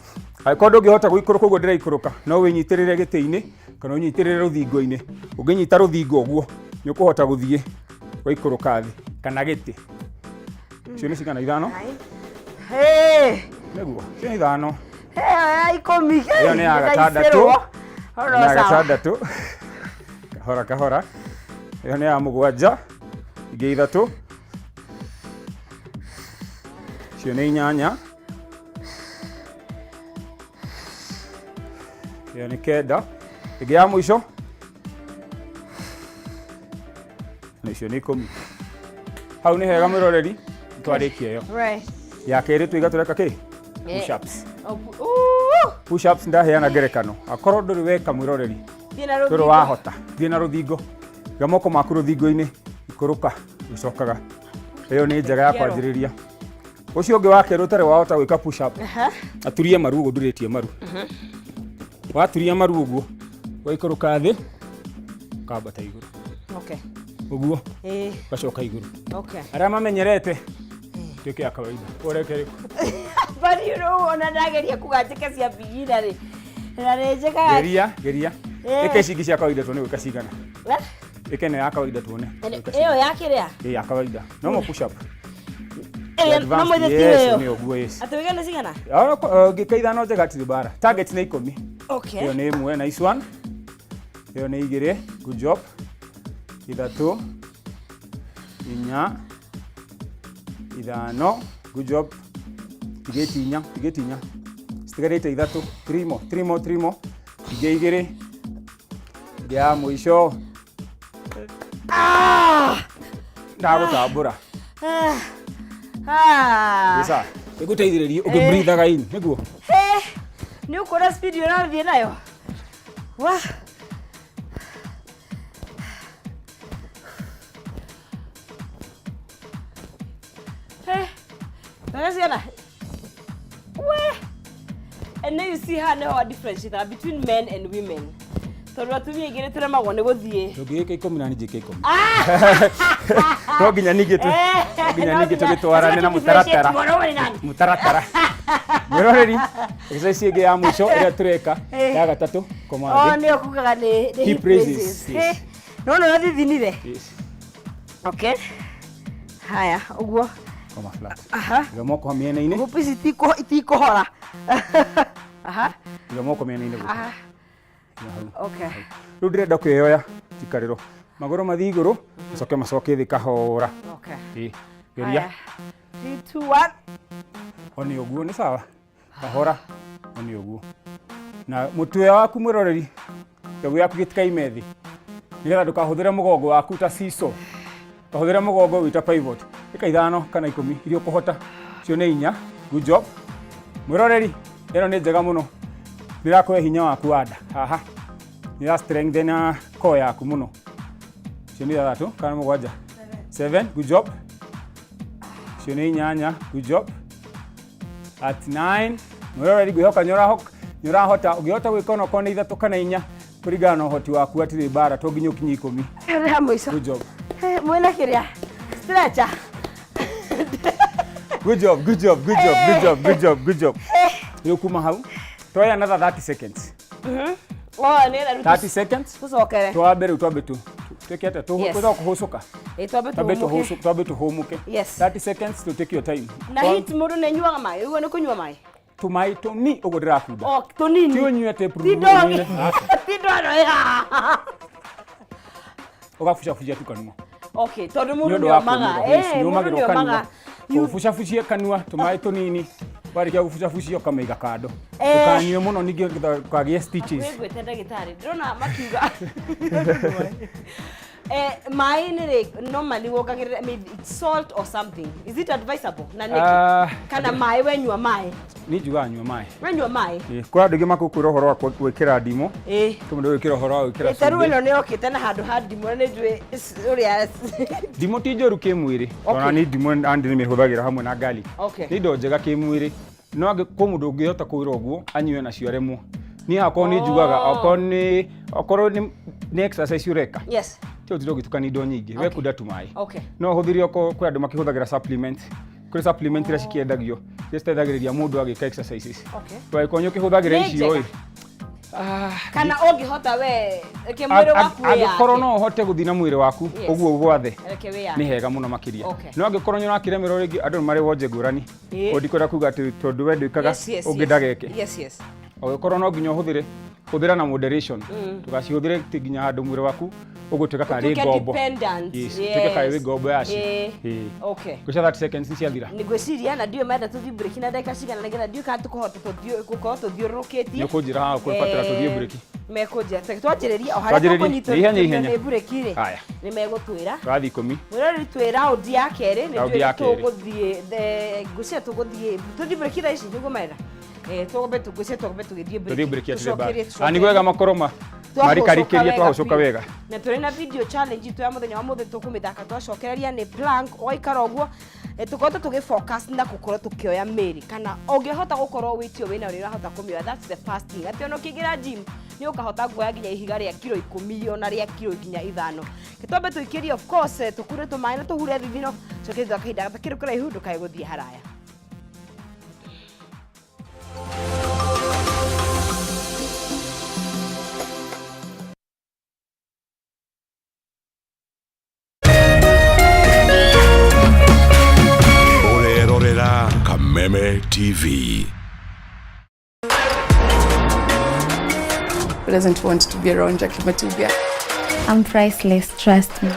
Angĩkorwo ndũngĩhota gũikũrũka ũguo ndĩraikũrũka, no wĩnyitĩrĩre gĩtĩ-inĩ kana ũnyitĩrĩre rũthingo-inĩ. Ũngĩnyita rũthingo ũguo, nĩ ũkũhota gũthiĩ gũikũrũka thĩ kana gĩtĩ. Icio nĩ cigana? Ithano? Nine. Hey! Nĩguo, icio nĩ ithano. Hey, ya 10. Ĩyo nĩ ya gatandatũ. Oro Nĩ ya sawa. gatandatũ. Kahora kahora. Ĩyo nĩ ya mũgwanja. Ingĩ ithatũ. Icio nĩ inyanya. Ĩyo nĩ kenda. Ĩngĩ ya mũico. Na icio nĩ 10. Hau nĩ hega mwĩroreri, twarĩkia ĩyo. Right. Ya kerĩ tũiga tũreka kĩ? Push ups. Oh, ooh. Push ups ndaheana ngerekano. Akorwo ndũrĩ weka mwĩroreri, Thiĩ na ndũrĩ rũthingo. wahota. Thiĩ na rũthingo. Iga moko maku rũthingo-inĩ, ikũrũka, ũcokaga. Ĩyo nĩ njega ya kwanjĩrĩria. Ũcio ũngĩ wa kerĩ ũtarĩ wahota gwĩka push up. Aturie maru ũguo ndurĩtie maru. Waturia maru ũguo, ũgaikũrũka thĩ, ũkambata igũrũ. Okay. Ũguo, ũgacoka igũrũ. Okay. Arĩa mamenyerete, tuĩke ya kawaida. Ũreke rĩu. But you know, ona ndageria kuga njĩke cia beginner rĩ. Na nĩ njĩkaga. Geria, geria. Ĩka ici ingĩ cia kawaida tuone gwĩka cigana. Ĩka ĩno ya kawaida tuone. Gwĩka Ĩyo cigana. ya kĩrĩa? Ĩ ya kawaida. No mo push up. Ĩrĩa no Advanced, mũthĩ ti yes, ĩyo. nĩ ũguo, yes. Atĩ wĩgane cigana? Ngĩka ithano njega tirĩ bara. Target nĩ 10. Okay. Ĩyo nĩ ĩmwe, nice one. Ĩyo nĩ igĩrĩ, good job. Ithatũ, inya, ithano, good job. Tigĩti inya, tigĩti inya. Citigarĩte ithatũ, three more, three more, three more. Ingĩ igĩrĩ. Ingĩ ya mũico. Ndagũtambũra. Sawa. Ĩgũteithĩrĩrie ũkĩbreathaga in, nĩguo? Nĩ ũkuona speed ũrathiĩ nayo. Wa. Hey, ciana. We. And now you see how now a differentiate between men and women. Tondũ atumia aingĩ nĩ tũremagwo nĩ gũthiĩ. Ndũngĩgĩka 10 na niĩ njĩke 10. No nginya ningĩ no nginya ningĩ tũgĩtwarane na mũtaratara. Mũtaratara. Mwĩroreri, exercise ĩngĩ ya mũico ĩrĩa tũreka ya gatatũ, koma Oh, thĩ. nĩyo kugaga nĩ Hip raises, yes. No no thithinire. Yes. Okay. Haya, ũguo. Koma flat. Aha. Iga moko mĩena-inĩ. Hupu ici itikũhora. Aha. Iga moko mĩena-inĩ gũkũ. Aha. Hau. Okay. Rĩu ndĩrenda kwĩyoya njikarĩro. Magũrũ mathiĩ igũrũ, macoke macoke thĩ kahora. Okay. Ĩ, geria. Haya. 3, 2, 1. One ũguo nĩ sawa. Kahora. One ũguo. Na mũtwe waku mwĩroreri, kĩrabu gĩaku gĩtikaime thĩ, nĩgetha ndũkahũthĩre mũgongo waku ta seesaw. Ndũkahũthĩre mũgongo wĩ ta pivot. Ĩka 5 kana 10 iria ũkũhota. Icio nĩ 4. Good job. Mwĩroreri, ĩno nĩ njega mũno. Nĩ ĩrakũhe hinya waku wa nda. Haha. Nĩ ĩra strengthen core yaku mũno. Icio nĩ 6 kana 7. 7. Good job. Icio nĩ 8. Good job. At 9. Mwĩroreri, ngwĩhoka nĩ ũrahota. Ũngĩhota gwĩka onokorwo nĩ 3 kana 4 kũringana na ũhoti waku, hatirĩ mbara, to nginya ũkinye 10. Rĩa mũico. Good job. Mwĩna kĩrĩa? Stretcher. Good job, good job, good job, good job, good job, good job. Rĩu kuma hau, twoya another 30 seconds. Oh, nĩ rĩu 30 seconds. Tũcokere. Twambe rĩu twambe tu. Twĩke atĩa? Yes. Twĩtagwo kũhũcũka. Ĩ, twambe Twambe tũhũmũke. tũhũcũke, twambe tũhũmũke. Yes. 30 seconds to take your time. Na hit mũndũ nĩ anyuaga maĩ, ũguo nĩ kũnyua maĩ? Tũmaĩ tũni ũguo ndĩrakunda. O, tũnini. Ti ũnyue atĩ Ti ndogi. Ti ndwano ĩ haha. Ũgabucabucia tu kanua. Okay, tondũ Nĩ mũndũ ũndũ nĩ wa omaga. kũũmĩrwo. Yes, Eh, nĩ mũndũ ũmagĩrwo nĩ kanua. omaga. Ũbucabucie kanua tũmaĩ tũnini. Warĩkia gũbucabucia ũkamaiga kando. Eh. Ndũkanyue mũno ningĩ ndũkagĩe stitches. Hakuhĩ ngwĩte ndagĩtarĩ, ndĩrona makiuga. Maĩ nĩ rĩ normally wongagĩrĩra maybe it's salt or something. Is it advisable? Na nĩkĩ? Kana maĩ wenyua maĩ? Niĩ njugaga nyua maĩ. Wenyua maĩ? Ĩ, kwĩ andũ aingĩ makũkwĩra ũhoro wa gwĩkĩra ndimũ. Ĩ. Kwĩ mũndũ ũgwĩkĩra ũhoro wa gwĩkĩra Ta rĩu cumbĩ. ĩno nĩ yokĩte na handũ ha ndimũ na nĩ njũĩ ũrĩa Ndimũ ti njũru kĩmwĩrĩ. Okay. Ona niĩ ndimũ andi nĩmĩhũthagĩra hamwe na garlic. Okay. Nĩ indo njega kĩmwĩrĩ. No kwĩ mũndũ ũngĩhota kwĩra ũguo anyue nacio aremwo. Niĩ hakwa nĩ njugaga Oh. okorwo nĩ exercise ũreka. Yes. Ti ũtinde ũgĩtukania indo nyingĩ, we kunda tu maĩ. Okay. No ũhũthĩre okorwo kwĩ andũ makĩhũthagĩra supplement. Kũrĩ supplement iria cikĩendagio, iria citeithagĩrĩria mũndũ agĩka exercises. Okay. Ndũgagĩkorwo nĩ ũkĩhũthagĩra Nĩ icio njega. ĩ. Kana ũngĩhota we, reke mwĩrĩ waku wĩyake. Angĩkorwo no ũhote gũthiĩ na mwĩrĩ waku Yes. ũguo gwathe, Reke wĩyake. nĩ hega mũno makĩria. Okay. No angĩkorwo nĩ ũrakĩremerwo rĩngĩ, andũ nĩ marĩ wonje ngũrani. Ĩ. Ũguo ndikwenda kuga atĩ tondũ we ndwĩkaga Yes, yes, ũngĩ yes. ndageke. Yes, yes. Ũgĩkorwo no nginya ũhũthĩre, hũthĩra na moderation. Ndũgacihũthĩre atĩ nginya handũ mwĩrĩ waku ũgũtuĩka karĩ Ũtuĩke ngombo. dependent. Yes, ũtuĩke karĩ wĩ ngombo yacio. Ĩ. Ĩ. Okay. Ngwĩciria 30 seconds nĩ ciathira. Nĩ ngwĩciria na ndiũĩ marenda tũthiĩ break na ndagĩka cigana nĩgetha ndiũĩ kana tũkũhota gũkorwo tũthiũrũrũkĩtie. Nĩ ũkũnjĩra haha ũkũbatara tũthiĩ break. Mekũnjĩra tũthiĩ twanjĩrĩrie o harĩa Twanjĩrĩrie. tũkũnyitwo Ihenya, ihenya. nĩ break rĩ. Haya. Nĩ megũtwĩra. Tũrathiĩ 10. Mwĩroreri twĩ round ya kerĩ, nĩ Round ya njũĩ kerĩ. tũgũthiĩ ngwĩciria tũgũthiĩ tũthiĩ break thaa ici nĩguo marenda. Tũgombe tũgwĩciria tũgombe tũgĩthiĩ break. Tũthiĩ break hatirĩ mbara. Tũcokerie, Ah, nĩ wega makorwo Twahũcũka marikarikĩrie wega twahũcũka biũ. wega. Na tũrĩ na video challenge itũ ya mũthenya wa mũthĩ tũkũmĩthaka twacokereria nĩ plank ũgaikara ũguo. Tũkoretwo tũgĩ focus na gũkorwo tũkĩoya mĩrĩ kana ũngĩhota gũkorwo wĩtio wĩna ũrĩa ũrahota kũmĩoya, that's the first thing. Atĩ ona ũkĩingĩra gym nĩ ũkahota kuoya nginya ihiga rĩa kiro 10 ona rĩa kiro nginya 5. Gĩtwambe tũikĩrie of course, tũkure tũmaĩ na tũhure thithino, coke thutha wa kahinda gatakĩrĩ kũraihu ndũkae gũthiĩ haraya. Ũrerorera Kameme TV. Who doesn't want to be around Jackie Matubia? I'm priceless, trust me.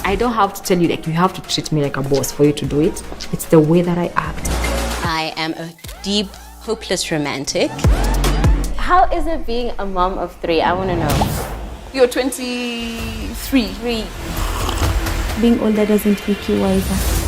I don't have to tell you, you have to treat me like a boss for you to do it. It's the way that I act. I am a deep, hopeless romantic. How is it being a mom of 3? I want to know. You're 23. 3. Being older doesn't make you wiser.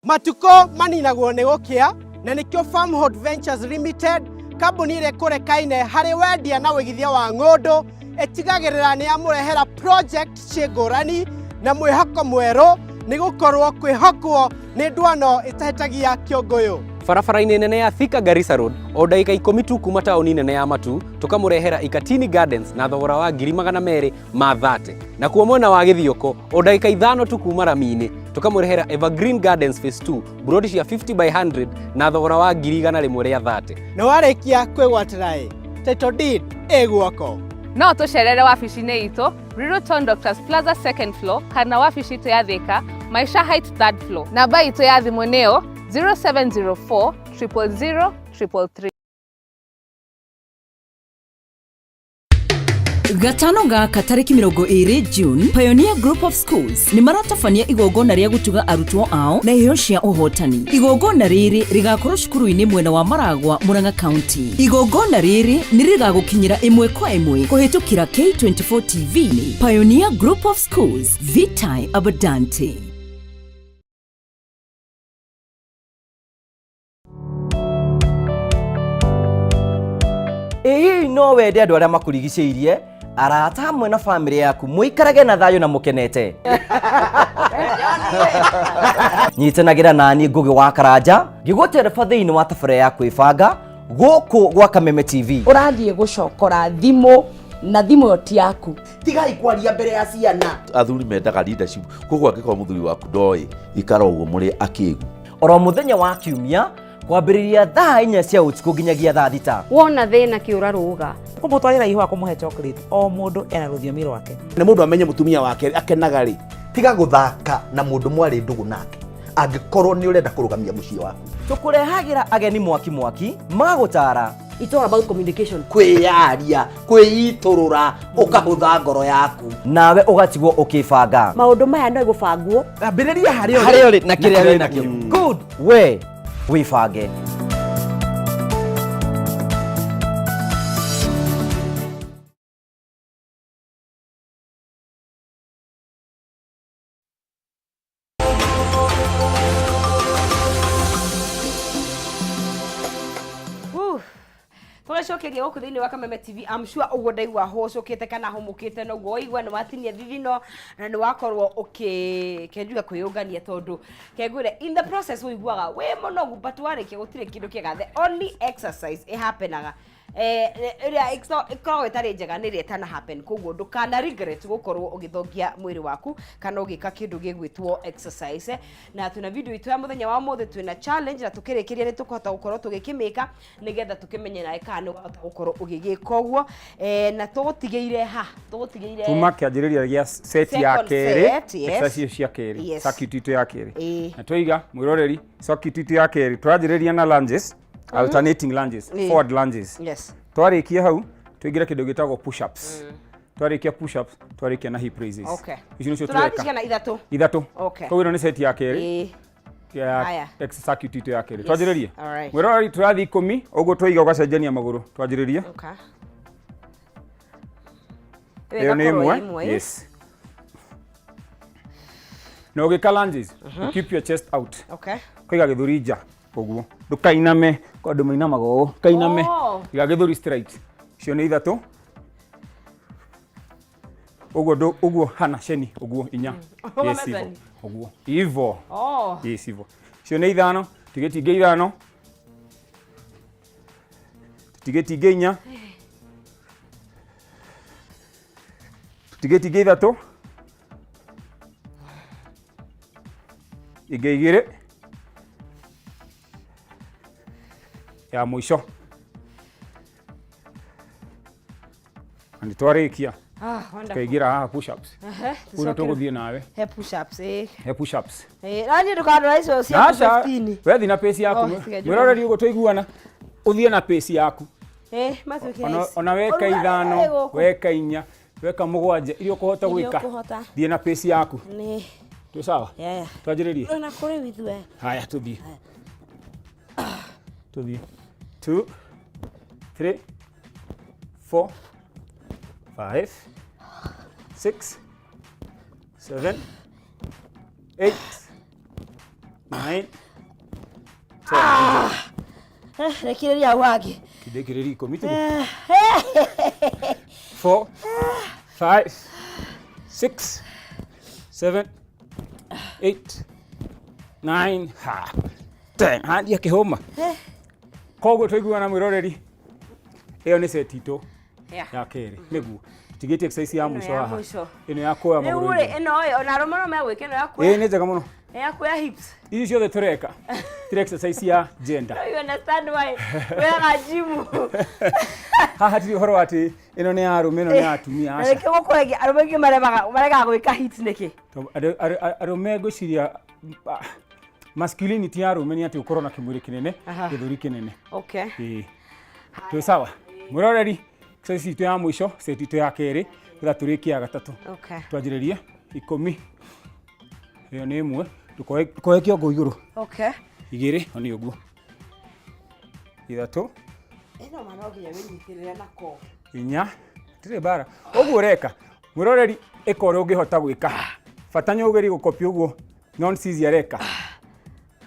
Matuko maninagwo nĩ gũkĩa na nĩkĩo Farmhold Ventures Limited, kambuni ĩrĩa ĩkũrekaine harĩ wendia na wĩigithia wa ng'ũndũ, ĩtigagĩrĩra nĩ yamũrehera project ciĩ ngũrani na mwĩhoko mwerũ, nĩ gũkorwo kwĩhokwo nĩ ndwano ĩtahĩtagia kĩũngũyũ. Barabara-inĩ nene ya Thika Garissa Road, o ndagĩka 10 tu kuma taũni nene ya Matu, tũkamũrehera Ikatini Gardens na thogora wa ngiri magana merĩ ma thate. Nakuo mwena wa Gĩthioko, o ndagĩka 5 tu kuma rami-inĩ, tũkamũrehera Evergreen Gardens Phase 2, brodi cia 50 by 100 na thogora wa ngiri igana rĩmwe rĩa thate. Na warĩkia kwĩgwatĩra ĩ, title deed ĩ guoko. No tũcerere wabici-inĩ itũ Ruiru Town Doctors Plaza second floor kana wabici itũ ya Thika Maisha Heights third floor. Namba itũ ya thimũ nĩyo 0704 000 333. Gatano gaka tarĩki 20 June, Pioneer Group of Schools nĩ maratabania igongona rĩa gũtuga arutwo ao na iheo cia ũhotani. Igongona rĩrĩ rĩgakorwo cukuru-inĩ mwena wa Maragwa, Murang'a County. Igongona rĩrĩ nĩ rĩgagũkinyĩra ĩmwe kwa ĩmwe kũhĩtũkĩra K24 TV. Pioneer Group of Schools, Vitae Abundante. Ĩ hihi no wende andũ arĩa makũrigicĩirie, arata hamwe na bamĩrĩ yaku mũikarage na thayũ na mũkenete? Nyitanagĩra naniĩ Ngũgĩ wa Karanja ngĩgũtereba thĩinĩ wa tabarĩra ya kwĩbanga gũkũ gwa Kameme TV. Ũrathiĩ gũcokora thimũ na thimũ ĩyo ti yaku. Tigai kwaria mbere ya ciana. Athuri mendaga leadership, koguo angĩkorwo mũthuri waku ndoĩ, ikara ũguo mũrĩ akĩgu. Oro mũthenya wa Kiumia kwambĩrĩria thaa 4 cia ũtukũ nginyagia thaa 6. Wona thĩna kĩũra rũga. Kũmũtwarĩra ihũa kũmũhe chocolate, o mũndũ ena rũthiomi rwake. Nĩ mũndũ amenye mũtumia wake akenaga rĩ. Tiga gũthaka na mũndũ mwarĩ ndũgũ nake angĩkorwo nĩ ũrenda kũrũgamia mũciĩ waku. Tũkũrehagĩra ageni mwaki mwaki magũtara. It's all about communication. Kwĩyaria, kwĩitũrũra, ũkahũtha ngoro yaku. Nawe ũgatigwo ũkĩbanga. Maũndũ maya no gũbangwo. Ambĩrĩria harĩa ũrĩ. Harĩa ũrĩ na kĩrĩa wĩ nakĩo. Good. We wĩbange. Tũgacokeria gũkũ thĩinĩ wa Kameme TV. I'm sure ũguo ndaigua hũcũkĩte kana hũmũkĩte noguo waigua nĩ watinia thithino na nĩ wakorwo ũkĩ kenjuga kwĩyũngania tondũ kengwĩre in the process ũiguaga wĩ mũnogu, but warĩkia gũtirĩ kĩndũ kĩega. The only exercise ĩhappenaga ĩrĩa ĩkoragwo ĩtarĩ njega nĩ ĩrĩa ĩtana happen. Koguo ndũkana regret gũkorwo ũgĩthongia mwĩrĩ waku kana ũgĩka kĩndũ gĩgwĩtwo exercise. Na twĩna video itũ ya mũthenya wa ũmũthĩ, twĩna challenge, na tũkĩrĩkĩria nĩ tũkũhota gũkorwo tũgĩkĩmĩka nĩgetha tũkĩmenye nawe kana nĩ wahota gũkorwo ũgĩgĩka ũguo. Na tũgũtigĩire ha tũgũtigĩire? Tuma kĩanjĩrĩria gĩa set ya Second kerĩ. set, yes. Exercise cia kerĩ. Circuit itũ ya kerĩ. Na twaiga mwĩroreri, circuit itũ ya kerĩ tũranjĩrĩria na lunges, alternating lunges, forward lunges. Twarĩkia hau tũingĩre kĩndũ gĩtagwo push ups. Twarĩkia push ups, twarĩkia na hip raises. Icio nĩcio Tũrathiĩ tũreka. Ciana ithatũ. Ithatũ. Okay. Koguo ĩno nĩ set ya kerĩ ya Haya. circuit itũ ya kerĩ. Twanjĩrĩrie. Alright. Mwĩroreri, tũrathiĩ 10 ũguo twaiga ũgacenjania magũrũ. Twanjĩrĩrie. Ĩyo Ĩyo nĩ ĩgakorwo ĩmwe. ĩmwe. Yes, na ũgĩka lunges, keep your chest out. Kaiga gĩthũri nja ũguo, ndũkainame kwa andũ mainamaga ũũ, kainame. Iga gĩthũri straight. Icio nĩ ithatũ ũguo ũguo hana ceni ũguo inya. Yes, Ũgame ivo ũguo ivo. Yes, ivo. Icio nĩ ithano, tigĩti ingĩ ithano, tũtigĩti ingĩ inya, tũtigĩti ingĩ ithatũ, ingĩ igĩrĩ ya mũico, na nĩ twarĩkia. Ah, wonderful. Tukaingĩra haha push ups. Kũu nĩ tũgũthiĩ nawe. He push ups ĩ. He push ups. Ĩ, na niĩ ndũkandora icio cia Aca, 15. wethi na pace yaku. Oh, tiga njũke. Mwĩroreri, ũguo twaiguana, ũthiĩ na pace yaku. Ĩ, matuĩke Ona ici. ona weka Ũrugarĩ ithano, wĩ gũkũ. weka inya, weka mũgwanja, iria ũkũhota Iria gwĩka, ũkũhota. thiĩ na pace yaku. Nĩ. Twĩ sawa? Yeah. Twanjĩrĩrie. Ona kũrĩ withu. Haya, tũthiĩ, tũthiĩ. 2, 3, 4, 5, 6, 7, 8, 9, 10. Rekereria hau hangĩ. Kindĩkĩrĩria 10 tu. 4, 5, 6, 7, 8, 9, ha, 10. Handia kĩhũma. Koguo twaiguana, mwĩroreri, ĩyo nĩ set itũ ya kerĩ. Nĩguo tigĩtie exercise ya Ĩno mũico ya haha. mũico. Ĩno ya kuoya Rĩu magũrũ rĩ, igũrũ. ĩno ĩ, ona arũme no megwĩka ĩno ya Ĩĩ, kuoya. nĩ njega mũno. Ya kuoya hips. Ici ciothe tũreka tiri exercise ya gender. You understand why wĩraga gym. Haha tiri ũhoro wa atĩ ĩno nĩ ya arũme, ĩno nĩ ya atumia. Na Aca. nĩkĩo gũkũregi arũme aingĩ maregaga gwĩka hips nĩkĩ? Tondũ arũme ngwĩciria masculinity ya arũme nĩ atĩ ũkorwo na kĩmwĩrĩ kĩnene, gĩthũri kĩnene. Ĩĩ. Twĩ sawa, mwĩroreri? Exercise itũ ya mũico, set itũ ya kerĩ, getha tũrĩkie ya gatatũ. Okay. Twanjĩrĩrie 10. Ĩyo nĩ ĩmwe. Ndũkoe kĩongo igũrũ. Okay. 2, o nĩ ũguo. 3. Ĩno ma no nginya wĩnyitĩrĩre na ko. 4. Hatirĩ mbara. Ũguo ũreka, mwĩroreri ĩka ũrĩa ũngĩhota gwĩka. Bata nĩ ũgerie gũkopi ũguo Nonsizi areka.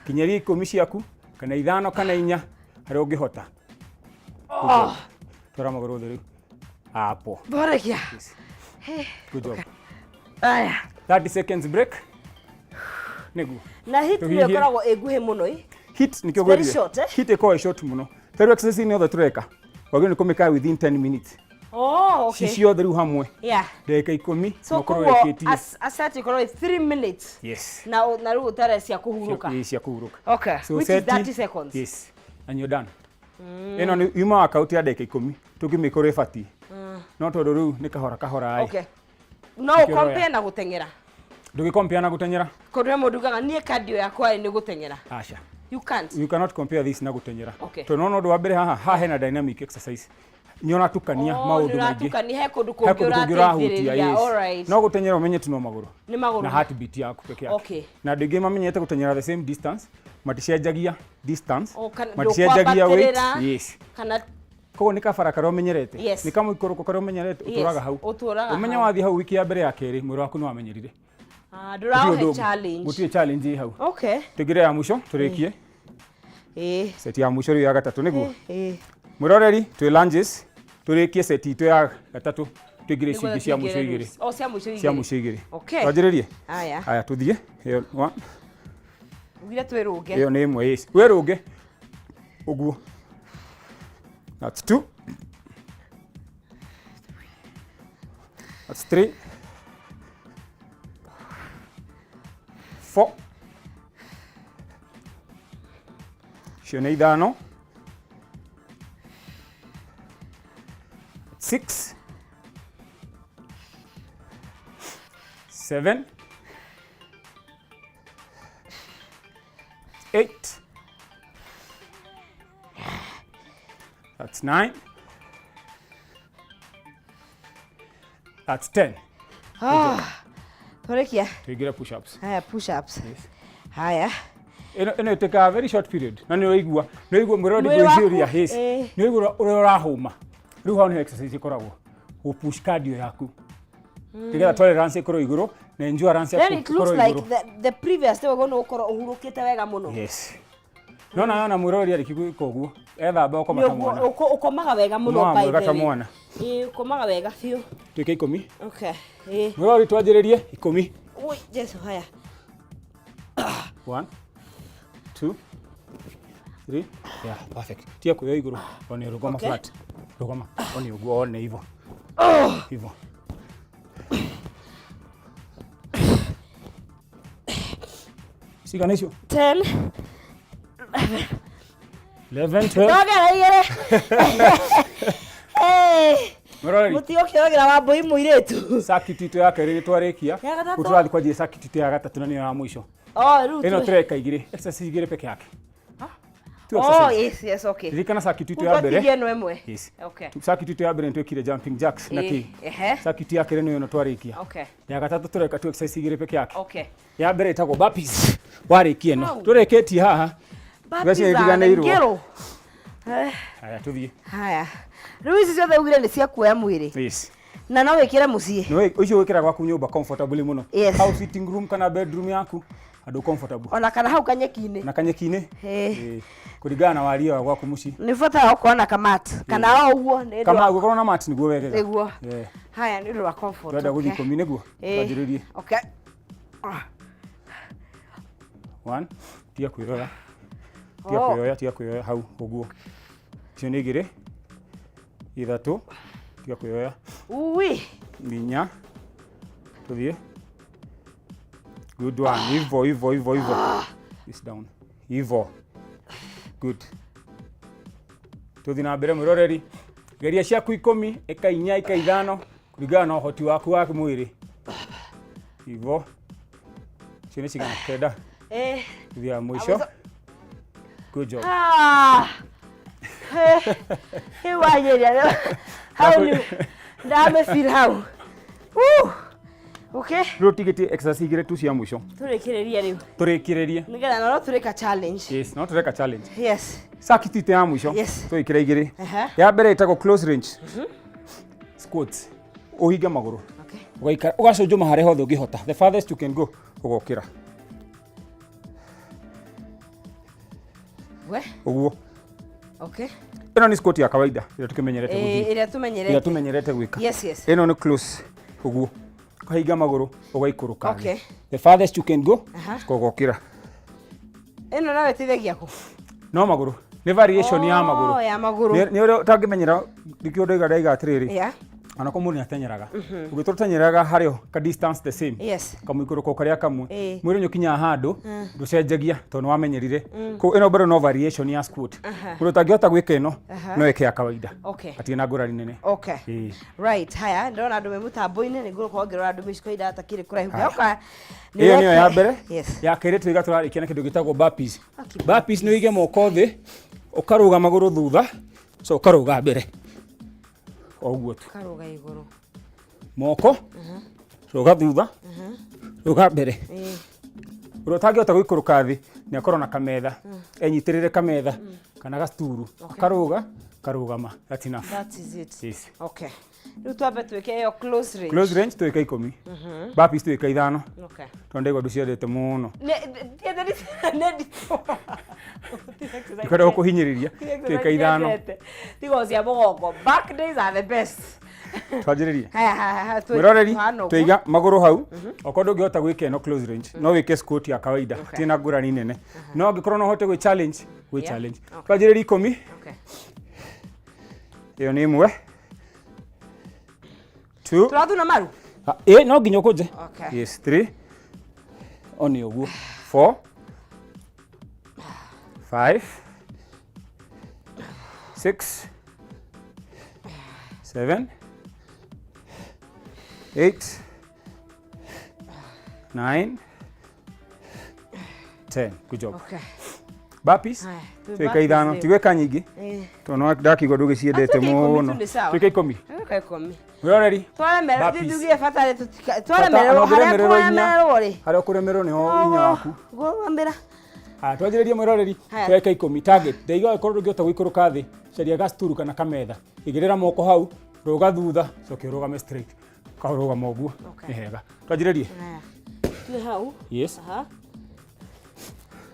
Kinyeria 10 ciaku, kana 5 kana 4, harĩa ũngĩhota. Oh. Twara magũrũ thĩ rĩu. Hapo. Borekia. Good job. Aya. 30 seconds break. Nĩguo. Na hit nĩ Tũhihie. ĩkoragwo ĩ nguhĩ mũno ĩ. Hit nĩkĩo It's very ngwĩrire. short, eh? Hit ĩkoragwo ĩ short mũno. Ta rĩu exercise yothe tũreka, wagĩrĩirwo nĩ kũmĩka within 10 minutes. Oh, okay. Ci ciothe rĩu hamwe. Yeah. Ndagĩka 10 So na ũkorwo koguo ũrĩkĩtie. a set ĩkorwo ĩ 3 minutes. Yes. Na rĩu ũtare cia kũhurũka. Cia kũhurũka. Okay. So Which is seti- 30 seconds. Yes. And you're done. Ĩno nĩ yuma workout ya ndagĩka 10 tũngĩmĩkorwo ĩbatiĩ. No tondũ rĩu nĩ kahora kahora ĩ. Okay. No Nĩkĩo ũkompare ũroya. na gũteng'era. Ndũgĩkompare na gũteng'era. Kũndũ he mũndũ ugaga niĩ cardio yakwa ĩ nĩ gũteng'era. Aca. You can't. You cannot compare this na gũteng'era. Okay. Tondũ nona ũndũ wa mbere haha, haha hena dynamic exercise. Nĩ ũratukania Oh, maũndũ nĩ maingĩ. ũratukania, he kũndũ He kũngĩ kũndũ kũngĩ ũrahutia, ũrateithĩrĩria. yes. Alright. No gũteng'era ũmenye tu no magũrũ. Nĩ magũrũ. Na heartbeat yaku peke yake. Okay. Na andũ aingĩ mamenyete gũteng'era the same distance, maticenjagia distance, Oh, kana maticenjagia weight. ndũkwambatĩrĩra, Yes. Kana Koguo nĩ kabara karĩa ũmenyerete. Yes. Nĩ kamũikũrũko karĩa ũmenyerete Yes, ũtũraga hau. ũtũũraga Ũmenye hau. wathiĩ hau wiki ya mbere ya kerĩ mwĩrĩ waku nĩ wamenyerire. Ah, Gũtirĩ ndũraũhe ũndũ ũngĩ. challenge. Gũtirĩ challenge ĩ hau. Okay. Tũingĩre ya mũico tũrĩkie. Ĩĩ. Set ya mũico rĩu ya gatatũ nĩguo. Ĩĩ. Mwĩroreri twĩ lunges tũrĩkie set itũ ya gatatũ tũingĩre icio ingĩ cia mũico igĩrĩ. Oh, cia mũico igĩrĩ. Cia mũico igĩrĩ. Okay. Twanjĩrĩrie? Aya. Aya tũthiĩ. Ĩyo one. Ugire twĩrũnge. Ĩyo nĩ ĩmwe yes. Wĩrũnge. Ũguo. That's 2. That's 3. 4. Icio nĩ 5. 6. 7. 8. That's 9. That's 10. Ah. Tũrĩkia. Tuingĩre push ups. Haya push ups. Haya. Ĩno ĩno ĩtĩkaga very short period. Na nĩ ũraigua, nĩ ũraigua mwĩrĩ Mwĩrĩ waku, ndĩngũihũria his. ĩĩ. Nĩ ũraigua ũrĩa ũrahũma. Rĩu hau nĩho exercise ĩkoragwo. Gũ push cardio yaku. Nĩgetha tolerance ĩkorwo igũrũ na endurance Then yaku it looks ĩkorwo like igũrũ. the previous day ũguo nĩ ũgũkorwo ũhurũkĩte wega mũno. Yes. No na yona mwĩroreri arĩkia gwĩka ũguo, ethamba ũkoma Nĩ ta ũguo, mwana. ũkomaga wega mũno Ũkomaga by mwega the ta way. mwana. Ĩĩ, ũkomaga wega biũ. Tuĩke 10. Okay. Ĩĩ. Mwĩroreri twanjĩrĩrie 10. Ui, Jesu haya. 1 2 3. Yeah, perfect. Tia kuoya igũrũ. One rũgama Okay. flat. Rũgama. One ũguo, one hivyo. Hivyo. Cigana icio? 10. 11, 12. Ndogera igĩrĩ. Hey. Mwĩroreri. Mũtigo kĩrogera wa mbũi mũirĩtu. Circuit itũ ya kerĩ nĩ twarĩkia. Ya gatatũ. Rĩu tũrathiĩ kwanjia circuit itũ ya gatatũ na nĩyo ya mũico. Oh, rĩu Ĩno tũreka igĩrĩ, exercise igĩrĩ peke yake. Two Oh, exercise. yes, yes, okay. Ririkana circuit itũ Rĩu ya mbere. twatigie ĩno ĩmwe. Yes. Okay. Circuit itũ ya mbere nĩ twĩkire jumping jacks na Ĩĩ, kĩ. ehe. Circuit ya kerĩ nĩyo ĩno twarĩkia. Okay. Ya gatatũ tũreka tu exercise igĩrĩ peke yake. Okay. Ya mbere ĩtagwo burpees. Warĩkia ĩno. Au. Tũrĩkĩtie haha. Burpees Mbeca are iriganĩirwo. ngĩrũ. Haya tũthiĩ. Haya. Rĩu ici ciothe ugire nĩ cia kuoya mwĩrĩ. Yes. Na no wĩkĩre mũciĩ. Nĩ ũcio wĩkĩra gwaku nyũmba comfortably mũno. Yes. House sitting room kana bedroom yaku andũ comfortable. Ona kana hau kanyeki-inĩ. Na kanyeki-inĩ. Ĩĩ. Ĩĩ. Kũringana na wariĩ wa gwaku mũciĩ. Nĩ ũbataraga gũkorwo na kamat kana o ũguo nĩ ũndũ Kama wa- ũngĩkorwo na mat nĩguo wegega. Nĩguo. Yeah. Haya nĩ ũndũ wa comfort. Tũrenda gũthiĩ okay. 10 nĩguo. Ĩĩ. Twanjĩrĩrie. Okay. 1 tiga kwĩyoya. Tiga Oh. kwĩyoya, tiga kwĩyoya hau ũguo. Icio nĩ 2. 3. Tiga kwĩyoya. Ui. 4. Tũthiĩ. Good one. Hivo, hivo, hivo, hivo. This down. Hivo. Good. Tũthiĩ na mbere mwĩroreri. Geria ciaku 10, ĩka 4, ĩka 5, kũringana na ũhoti waku wa mwĩrĩ. Hivo. Icio nĩ cigana? 9. Eh. Tũthiĩ ya mũico. Good job. Ah. Eh. Ĩ wanyeria. Hau nĩ ndamĩfeel hau. Woo! Okay. Rĩu tigĩtie exercise igĩrĩ tu cia mũico. Tũrĩkĩrĩrie rĩu. Tũrĩkĩrĩrie. Nĩgetha no tũrĩka challenge. Yes, no tũreka challenge. Yes. Circuit itũ ya mũico. Yes. Twĩkĩre igĩrĩ. Aha. Ya mbere ĩtagwo close range. Squats. Ũhinge magũrũ. Okay. Ũgaikara ũgacũnjũma harĩa hothe ũngĩhota. The farthest you can go ũgokĩra. We. Ũguo. Okay. Ĩno nĩ squat ya kawaida ĩrĩa tũkĩmenyerete Eh, gũthiĩ. ĩrĩa tũmenyerete. Ĩrĩa tũmenyerete gwĩka. Yes, yes. Ĩno nĩ close. Ũguo. Ũkahinga magũrũ ũgaikũrũka. thĩ. Okay. The farthest you can go Aha. ũgokĩra. Ĩno nayo ĩteithagia kũ? No magũrũ. Nĩ variation ya magũrũ. Oh, ya magũrũ. Nĩ ũrĩa ũtangĩmenyera nĩkĩo ndaiga ndaiga atĩrĩrĩ. Yeah. Ona ko mũndũ nĩatenyeraga. Mhm. Ũngĩtũra ũtenyeraga harĩ o ka distance the same. Yes. Kamũikũrũko karĩa kamwe. Ĩĩ. Mwĩrĩ nĩũkinyaga handũ Mm. ndũcenjagia tondũ nĩwamenyerire. Mm. Koguo ĩno bado no variation ya squat. Aha. Mũndũ ũtangĩhota gwĩka ĩno Aha. no ĩke ya kawaida. Okay. Hatirĩ na ngũrani nene. Okay. Ĩĩ. Right, haya ndĩrona andũ me mũtambo-inĩ nĩ ngũkorwo ngĩrora andũ mĩciko ihinda takĩrĩ kũraihu. Haya. Ngĩhoka nĩ Ĩyo nĩyo ya weke- mbere. Yes. Ya kerĩ twĩga tũrarĩkia na kĩndũ gĩtagwo burpees. Burpees nĩ ũige moko thĩ, ũkarũga magũrũ thutha, so ũkarũga mbere. O ũguo tu. Karũga igũrũ. Moko, rũga thutha, rũga mbere. Ĩĩ. Ũrĩa ũtangĩhota gũikũrũka thĩ nĩ akorwo na kametha, enyitĩrĩre kametha kana gacturu, akarũga, karũgama. That's enough. That is it. Yes. Okay. Rĩu twambe twĩke ĩyo close range. Close range twĩka 10. Burpees twĩka 5. Okay. Tondũ ndaigua ndũciendete mũno. Nĩ nditũ. Ndikwenda gũkũhinyĩrĩria. Twĩka 5. Tiga cia mũgongo. Back days are the best. Twanjĩrĩrie. Haya haya haya. Mwĩroreri tuhana ũguo. tũiga magũrũ hau okorwo ndũngĩhota gwĩka ĩno close range no wĩke squat ya kawaida Okay. ti na ngũrani nene no angĩkorwo no ũhote gwĩ challenge gwĩ Yeah. challenge Okay. twanjĩrĩrie 10. Okay. Ĩyo nĩ ĩmwe, two. Tũrathuna maru. Ah, ĩ no nginya ũkũnje. Okay. Yes, three, o nĩ ũguo, four, five, six, seven, eight, nine, 10. Good job. Okay. Burpees Haya, twĩ twĩka burpees 5, rĩu. ti gwĩka nyingĩ Ĩĩ. tondũ no ndakigua ndũgĩciendete Ah, twĩke 10 tu mũno. nĩ sawa. Twĩke 10. Twĩke 10. Mwĩroreri, Twaremererwo burpees. tuge bata rĩ Bata, twaremererwo ona harĩa ũngĩremererwo inya, kũremererwo rĩ. harĩa ũkũremererwo nĩho hinya waku. Gũrũgamĩra. Haya, twanjĩrĩrie mwĩroreri. Haya. Tweka 10 target. Ndaiga ũkorwo ndũngĩhota gũikũrũka thĩ, caria gacturu kana kametha, igĩrĩra moko hau, rũga thutha, coke ũrũgame straight, ũkarũgama ũguo. Okay. Nĩ hega. Twanjĩrĩrie. Haya. Twĩ hau. Yes. Aha.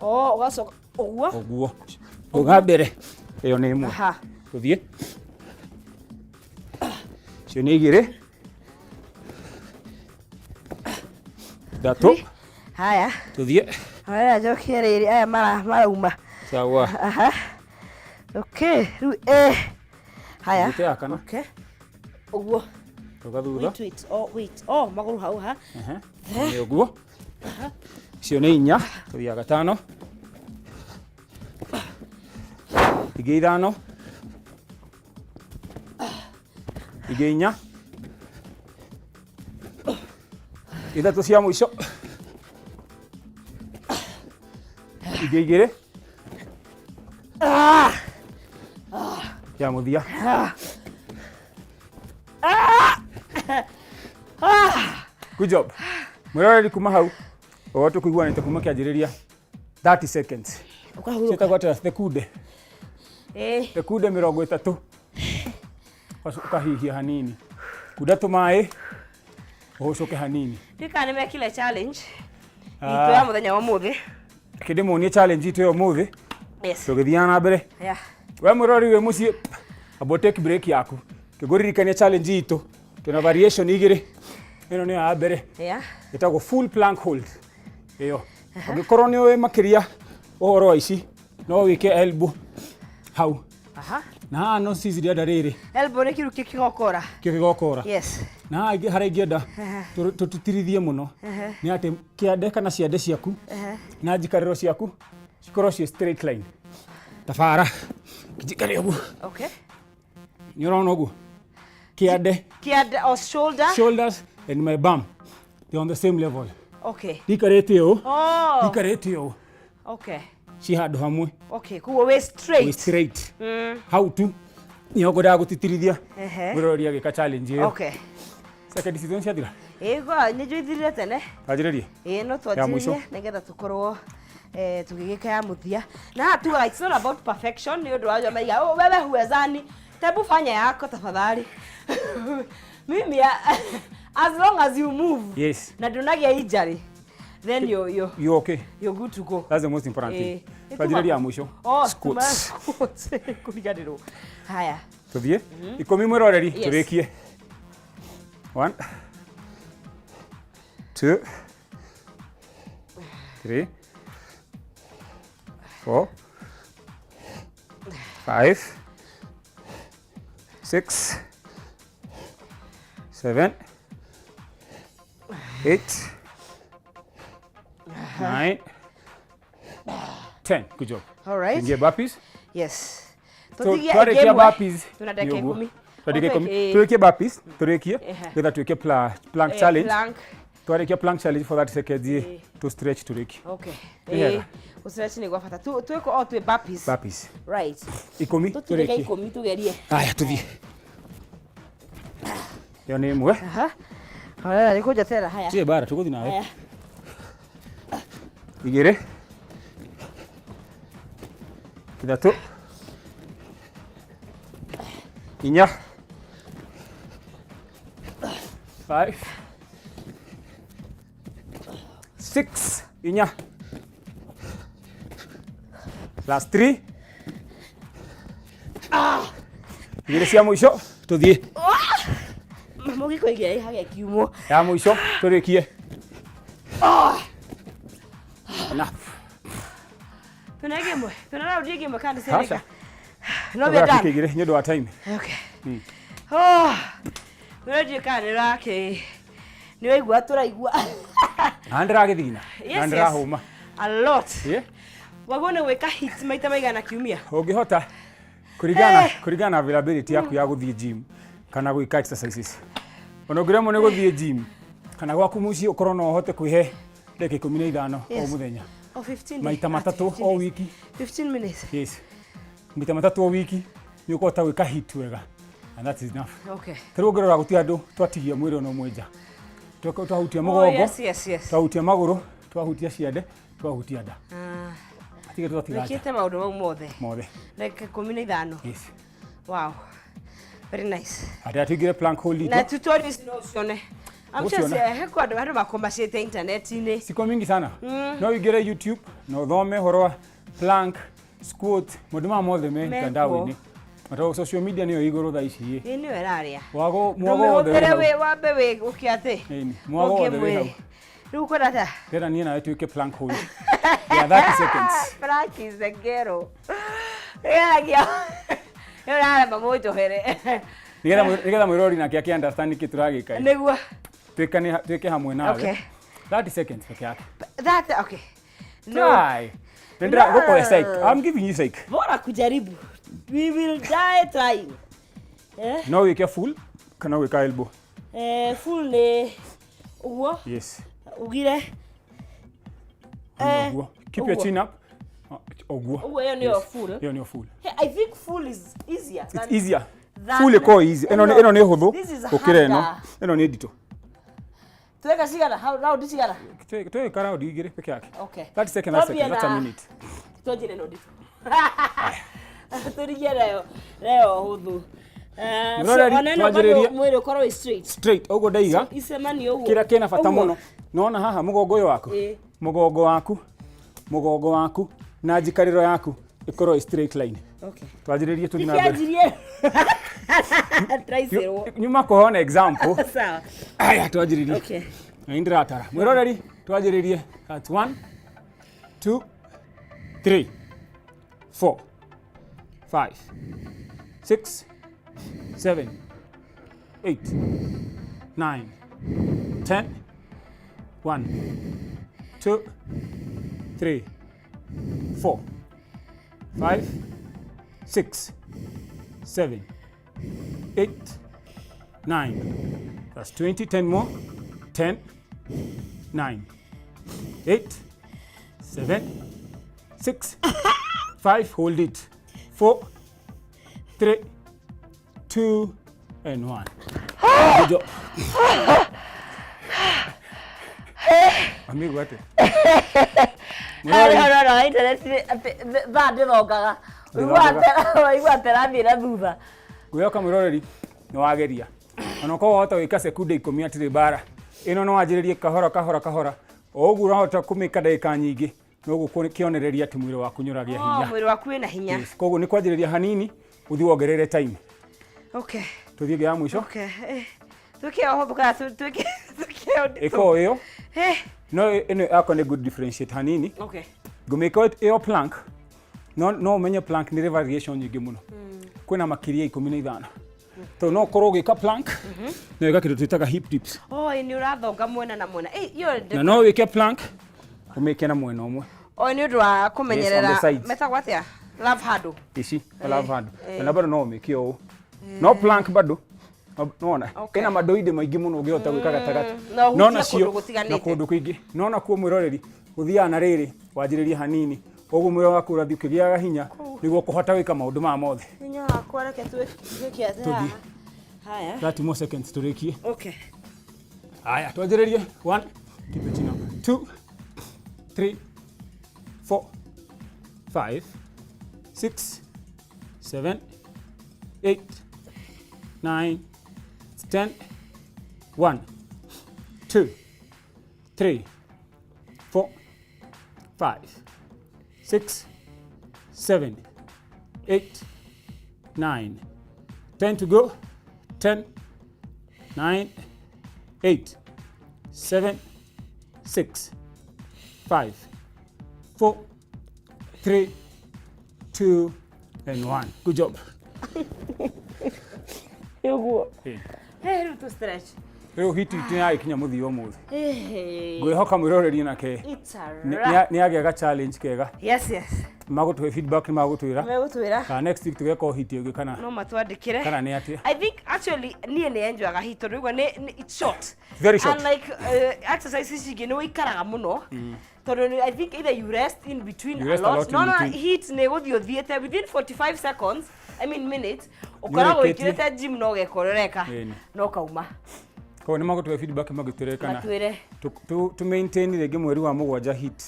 Oh, ũgacoka ũguo. Ũguo rũga mbere, ĩyo nĩ ĩmwe. Aha. Tũthiĩ, icio nĩ igĩrĩ, ithatũ. Haya. Tũthiĩ. Haya njokie rĩrĩ aya marauma. Sawa. Aha. Okay, rĩu eh. Haya. Thiĩte ya kana. Okay. Ũguo. Rũga thutha. Wait, wait. Oh, wait. Oh, magũrũ hau ha. Ehe. Nĩ ũguo, icio nĩ inya. Tũthiaga gatano, ingĩ 5, ingĩ 4, 3 cia mũico, ingĩ 2 ya mũthia. Good job. Mwĩroreri, kuma hau ũhoro tũkũiguanĩte kuma kĩanjĩrĩria, 30 seconds. Ũkahurũka. Ciĩtagwo atĩa? Sekunde. Eh. Sekunde 30. Ũkahihia hanini, kunda tũmaĩ, ũhũcũke hanini. Ndika nĩ mekire challenge Ah. itũ ya mũthenya wa ũmũthĩ. Reke ndĩmuonie challenge itũ ya ũmũthĩ. Yes. Tũgĩthiaga na mbere. Yeah. We mwĩroreri wĩ mũciĩ, amba take break yaku. Ngĩkũririkania challenge itũ twĩna variation igĩrĩ. Ĩno nĩyo ya mbere. Yeah. Ĩtagwo full plank hold. Ĩyo ũngĩkorwo nĩ ũĩ makĩria ũhoro wa ici, no wĩke elbow hau. Aha. Na haha no cici ndĩrenda rĩrĩ. Elbow nĩ kĩru kĩgokora. Kĩo kĩgokora. Yes. Na haha harĩa ingĩenda tũtirithie mũno Aha. nĩ atĩ kĩande kana ciande ciaku Aha. na njikarĩro ciaku cikorwo ciĩ straight line tabara njikare ũguo. Okay. Nĩ ũrona ũguo kĩande? Kĩande or shoulder? Shoulders and my bum, they're on the same level. Okay. Ndikarĩte ũũ. Oh. Ndikarĩte ũũ. Okay. Ci handũ hamwe. Okay, koguo wĩ straight. Wĩ straight. Hau tu. Nĩho ngwendaga gũtitirithia Ehe. mwĩroreri agĩka challenge ĩyo. Okay. Second season ciathira. Ĩĩ kwa nĩ njũithirire tene. Wanjĩrĩrie. Ĩĩ no Ya mũico. twanjĩrĩrie nĩgetha tũkorwo tũgĩgĩka ya mũthia. Na haha tugaga it's not about perfection nĩ ũndũ wa arĩa maiga oh, wewe huwezani. Tebu fanya yako tafadhali. Mimi as long as you move Yes. na ndũnagĩa injury then you You okay? you're good to go. That's the most important thing. Ĩĩ. Twanjĩrĩria ya mũico. Oh, Squats. squats. Kũriganĩrwo. Haya. Tuthiĩ. 10 mwĩroreri Yes. tũrĩkie. 1 2 3 4 5 6 7 8 9 10. Good job. All right. Ingie burpees. Yes. So, Tũthiĩ twarĩkia ĩngĩ ĩmwe. burpees Tuna dakika nĩ ũguo. 10. Twa dakika Okay, 10. ĩĩ. Tũrĩkie burpees, tũrĩkie Ehe. nĩgetha twĩke plank Eh, challenge. plank. Twarĩkia plank challenge for 30 seconds ĩ, tũ stretch tũrĩkie. Okay. Nĩ hega. Gũstretch nĩ gwa bata. Twĩko o twĩ burpees. Burpees. Right. 10 Tũtigĩke tũrĩkie. 10 tũgerie. Haya tũthiĩ. Ĩyo nĩ ĩmwe. Aha. Horera nĩ kũnjoterera haya. Tirĩ mbara tũgũthiĩ nawe. Haya. 2 3 4 5 6 4 last 3 2 cia mũico tũthiĩ. Mũgĩko ĩngĩ hagĩa kiumwo. Ya mũico tũrĩkie. Enough. Tuna ĩngĩ ĩmwe. Tuna raundi ĩngĩ ĩmwe kana Aca. nĩciarĩka. No we are Tũgatuĩka done. 2 nĩ ũndũ wa time. Okay. Oh. No ndiũĩ kana nĩ ũrakĩ nĩ waigua tũraigua. Na ndĩragĩthigina. Yes, Na yes. ndĩrahũma. A lot. Yeah. Waguo nĩ gwĩka hit maita maigana kiumia. Ũngĩhota kũringana Eh. kũringana na availability yaku ya gũthiĩ gym kana gwĩka exercises. Ona ũngĩremwo nĩ gũthiĩ gym kana gwaku mũciĩ ũkorwo no ũhote kwĩhe ndagĩka 15 o Yes. mũthenya. O 15 Maita days. matatũ 15 o days. wiki. 15 minutes. Yes. Maita matatũ o wiki nĩ ũkũhota gwĩka hit wega. And that is enough. Okay. Ta rĩu ũngĩrora gũtirĩ andũ twatigia mwĩrĩ ona ũmwe nja. Twahutia Oh, mũgongo, yes, yes, yes. twahutia magũrũ, twahutia ciande, twahutia nda. Ah. Hatirĩ twatiga nja Wĩkĩte maũndũ mau mothe. mothe. Ndagĩka 15. Yes. Wow. Very nice. Atĩ tũingĩre plank hold Na itũ. tutorials no ucione. I'm sure Ũgũciona. he kwa andũ andũ makomacĩte internet-inĩ. Siko mingi sana. No ũingĩre YouTube na ũthome ũhoro wa plank, squat, maũndũ maya mothe me Mekuo. mtandao-inĩ. Na tondũ social media nĩyo igũrũ thaa ici ĩ. Ĩ nĩyo ĩrarĩa. Mwago mwago wothe wĩ Ndũmĩhũthĩre hau. wĩ wambe wĩ ũkĩ atĩ. Ĩni, mwago wothe wĩ hau. Rĩu ũkwenda atĩa? Ndĩrenda niĩ nawe tuĩke plank hold. Ya 30 seconds. Plank is the ghetto. Nĩgeragia. Nĩ ũrarema mũnjohere. Nĩgetha mwĩrori nake akĩ understand nĩkĩ tũragĩka. ĩ. Nĩguo. Twĩkane twĩke hamwe nawe. Okay. 30 seconds peke yake. That okay. No. Try. Ndĩra gũkũhe psych. I'm giving you psych. Bora kujaribu. We will die trying. Eh? No wĩke full kana wĩka elbow. Eh, full nĩ ũguo Yes. ugire. Eh, Ũguo. Keep your ũguo. chin up. Ũguo. Ũguo ĩyo nĩyo Yes. full. Ĩyo nĩyo full. Hey, I think full is easier. It's easier. Full ĩkoragwo easy. Ĩno nĩ ĩno nĩ hũthũ This is gũkĩra ĩno. harder. Ĩno nĩ nditũ. Tweka cigana? How round cigana? Twĩka round 2 peke yake. Okay. 30 seconds, 30 Twambie seconds, that's a na- minute. Twanjire no nditũ. Tũrigie nayo nayo hũthũ. Eh, so Mũroreri, ona ĩno twanjĩrĩrie. bado mwĩrĩ ũkorwo wĩ straight. Straight ũguo ndaiga. Icemanio ũguo. Kĩrĩa kĩna bata Ũguo. mũno. Nona haha mũgongo ũyũ waku. Ĩĩ. Mũgongo waku. Mũgongo waku na njikarĩro yaku ĩkorwo ĩ straight line. Okay. Twanjĩrĩrie tũthiĩ na mbere. Ndikĩanjirie. Traicĩrwo. Nyuma kũheana example. Sawa. Aya twanjĩrĩrie. Okay. Na nĩ ndĩratara. Mwĩroreri twanjĩrĩrie. That's 1 2 3 4 5 6 7 8 9 10 1 2 3 4 5 6 7 8 9. That's 20, 10 more. 10, 9, 8, 7, 6, 5, hold it. 4, 3, 2 and 1. Good job. Amigo ate. Harĩ horo na internet thaa ndĩthongaga. Ndĩthongaga. Ũigua atĩ na thutha. Ngwĩhoka mwĩroreri nĩ wageria ona ũkorwo wahota gwĩka sekunde 10 atirĩ mbara ĩno no wanjĩrĩrie kahora kahora kahora o ũguo ũrahota kũmĩka ndagĩka nyingĩ noguo kĩonereria atĩ mwĩrĩ waku nĩ ũragĩa Oh, hinya. mwĩrĩ waku wĩna hinya. Yes, koguo nĩ kwanjĩrĩria hanini ũthiĩ wongerere time. Okay. Tũthiĩ ĩngĩ ya mũico. Okay. Twĩke o hũthũ kana twĩke twĩke Ĩka o ĩyo. Eh. No ĩno yakwa nĩ good differentiate hanini. Okay. Ngũmĩka ĩyo plank no no ũmenye plank nĩ ĩrĩ variation nyingĩ mũno. Kwĩna makĩria 15. Tondũ no ũkorwo ũgĩka plank no wĩka kĩndũ twĩtaga hip dips. Oh, nĩ ũrathonga mwena na mwena. Eh, iyo Na no wĩke plank ũmĩke na mwena ũmwe. Oh, nĩ ũndũ wa Yes, on kũmenyerera the sides. metagwo atĩa? Love handle. Ici love handle. eh. Na bado no ũmĩke ũũ. No plank bado nona ĩna madoide maingĩ mũno ũngĩhota gwĩka gatagatĩ. No ũhutie No nacio kũndũ gũtiganĩte. na kũndũ kũingĩ. No nakuo mwĩroreri ũthiaga na rĩrĩ wanjĩrĩrie hanini ũguo mwĩrĩ waku ũrathiĩ ũkĩgĩaga hinya nĩguo kũhota gwĩka maũndũ maya mothe. Hinya wakwa reke twĩke atĩa Tũthiĩ. haha. Haya. 30 more seconds tũrĩkie. Okay. Haya, twanjĩrĩrie. 1, keep it up. 2, 3, 4, 5, 6, 7, 8, 9, 10. 1, 2, 3, 4, 5, 6, 7, 8, 9, 10 to go. 10, 9, 8, 7, 6, 5, 4, 3, 2, and 1. Good job. Ũguo. Eh. Eh, rĩu tũ stretch. Rĩu hiti itũ nĩyagĩkinya mũthia ũmũthĩ. Eh. Ngwĩhoka mwĩroreri nake It's a wrap. nĩ agĩa ga challenge kega. Yes, yes. Magũtũhe feedback nĩ magũtwĩra. Megũtwĩra. Kana next week tũgeka o hiti ĩngĩ kana No matwandĩkĩre. kana nĩ atĩa. I think actually niĩ nĩ enjoyaga hit tondũ igua nĩ it's short. Very short. Unlike exercise ici ingĩ nĩ ũikaraga mũno. Tondũ I think either you rest in between You rest a a lot. lot in No, no, between. heat nĩ gũthiĩ ũthiĩte within 45 seconds, I mean minutes, ũkoragwo Nĩũrĩkĩtie. ũingĩrĩte gym na ũgeka ũrĩa ũreka Ĩni. na ũkauma. Koguo nĩ magũtũhe feedback magĩtwĩre kana Matwĩre. tu maintain rĩngĩ mweri wa 7 heat.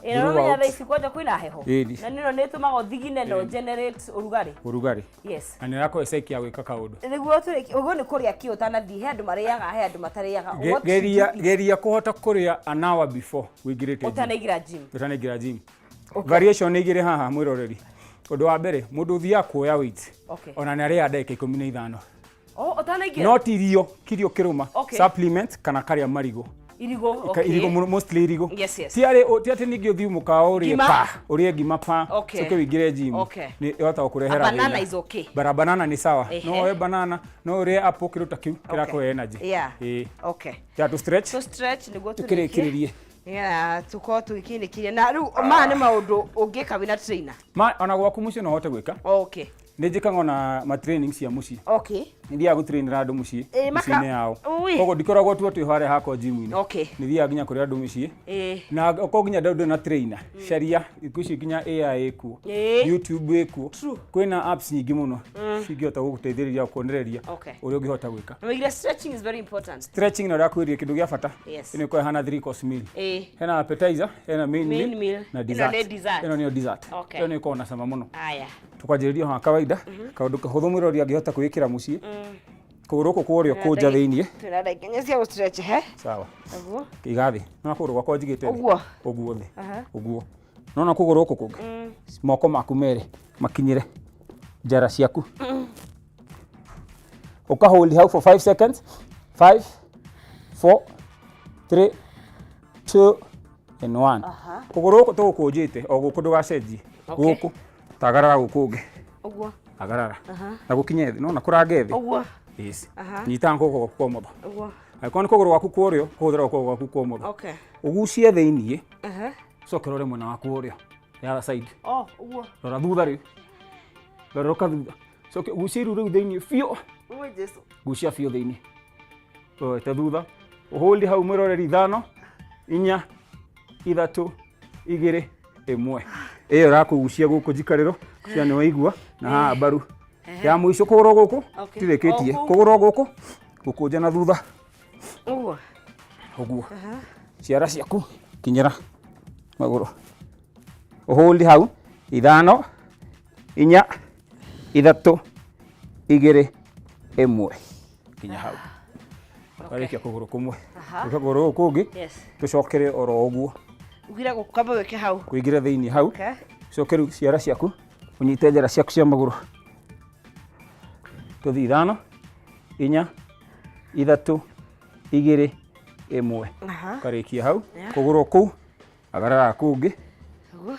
Ĩno Throughout ũramenya thaa ici kwanja kwĩna heho. Ĩni. Na nĩno nĩ ĩtũmaga ũthigine na ũgenerate ũrugarĩ. Ũrugarĩ. Yes. Na nĩ ĩrakũhe psyche ya gwĩka kaũndũ. Nĩguo tũrĩkie ũguo nĩ kũrĩa kĩ ũtanathiĩ he andũ marĩaga he andũ matarĩaga. What should Geria you eat? geria kũhota kũrĩa an hour before ũingĩrĩte gym. Ũtanaingĩra gym. Ũtanaingĩra gym. Variation nĩ igĩrĩ haha mwĩroreri. Ũndũ wa mbere mũndũ ũthiaga kuoya weight Okay. ona nĩ arĩaga ndagĩka 15. Oh, ũtanaingĩra? No ti irio kirio kĩrũma Okay. supplement kana karĩa marigũ. Irigũ, Ka- okay. Irigũ mũno- mostly irigũ. Yes, yes. Ti arĩ ti atĩ ningĩ ũthiĩ mũkawa ũrĩe Ngima. pa ũrĩe ngima pa Okay. ũcoke ũingĩre gym. Okay. Nĩ ĩhota gũkũrehera A banana thĩna. is okay. Bara banana nĩ sawa. Ehe. No woe banana no ũrĩe apple kĩndũ ta kĩu kĩrakũhe energy. Yeah. Ĩĩ. Okay. Ya tũ stretch. To stretch nĩguo Tũkĩrĩkĩrĩrie. Nĩgetha tũkorwo tũgĩkĩrĩkĩria na rĩu maya nĩ maũndũ ũngĩka wĩna trainer. Ma ona gwaku mũciĩ no ũhote gwĩka. Okay. Nĩ njĩkaga ona ma training cia mũciĩ. Okay. Nĩ thiaga gũtrainĩra andũ mũciĩ Ĩ, maka- mĩciĩ-inĩ yao. Ui. Koguo ndikoragwo tu atĩ harĩa hakwa gym-inĩ. Okay. Nĩ thiaga nginya kũrĩ andũ mĩciĩ. Ĩ. Na okorwo nginya ndũrĩ na trainer, caria thikũ ici nginya AI ĩkuo. Ĩ. YouTube ĩkuo. Kwĩna apps nyingĩ mũno cingĩhota gũgũteithĩrĩria gũkuonereria Okay. ũrĩa ũngĩhota gwĩka. Na wĩigire stretching is very important. Stretching na ũrĩa kwĩrire kĩndũ gĩa bata. Yes. Ĩno ĩkoragwo ĩhana three course meal. Ĩ. Hena appetizer, hena main, Main meal. na Ĩno dessert. nĩ dessert. Ĩno nĩyo dessert. Okay. Ĩno nĩ ĩkoragwo na cama mũno. Aya. Tũkwanjĩrĩria haha kawaida kaũndũ kahũthũ mwĩrori angĩhota kwĩĩkĩra mũciĩ. Kũgũrũ gũkũ kwa ũrĩo kũnja thĩiniĩ. Twĩna ndagĩka inya cia gũ-stretch he. Sawa. Ũguo. Iga thĩ. Nona kũgũrũ gwakwa njigĩte thĩ. Ũguo. Ũguo thĩ. Aha. Ũguo. Nona kũgũrũ gũkũ kũngĩ. Moko maku merĩ makinyĩre njara ciaku. Ũka hold hau for 5 seconds. 5 4 3 2 and 1. Kũgũrũ gũkũ tũgũkũnjĩte o gũkũ ndũgacenjie. Okay. Gũkũ tagarara gũkũ ũngĩ. Ũguo. Agarara. Aha. Na gũkinye thĩ. Nona kũrange thĩ. Ũguo. Yes. Aha. Nyita guoko gwaku kwa ũmotho. Ũguo. Angĩkorwo nĩ kũgũrũ gwaku kwa ũrĩo, kũhũthĩra guoko gwaku kwa ũmotho. Okay. Ũgucie thĩiniĩ, Aha. ũcoke ũrore mwena waku wa ũrĩo. The other side. Oh, ũguo. Rora thutha rĩu. Rororoka thutha. Coke ũgucie iru rĩu thĩiniĩ biũ. Ui Jesu. Gucia biũ thĩiniĩ. Ũrorete thutha. Ũhũndi hau mwĩroreri 5, 4, 3, 2, 1. Ĩyo ĩrakũgucia gũkũ njikarĩro, cia nĩ waigua na haha mbaru. Ehe. Ya mũico kũgũrũ gũkũ Okay. tirĩkĩtie. O kũu. Kũgũrũ gũkũ gũkũnja na thutha Ũguo. ũguo. Aha. Ciara ciaku kinyĩra magũrũ. Ũhũndi hau 5, 4, 3, 2, 1 kinya hau. Warĩkia kũgũrũ kũmwe. Aha. Ũke kũgũrũ gũkũ kũngĩ. Yes. Tũcokere oro ũguo. Ugire gũkamba wĩke hau. Kũingĩra thĩinĩ hau. Okay. Coke rĩu ciara ciaku ũnyite njara ciaku cia magũrũ. Tũthiĩ 5, 4, 3, 2, 1. Aha. Ũkarĩkia hau. Yeah. Kũgũrũ kũu agarara kũngĩ Ũguo.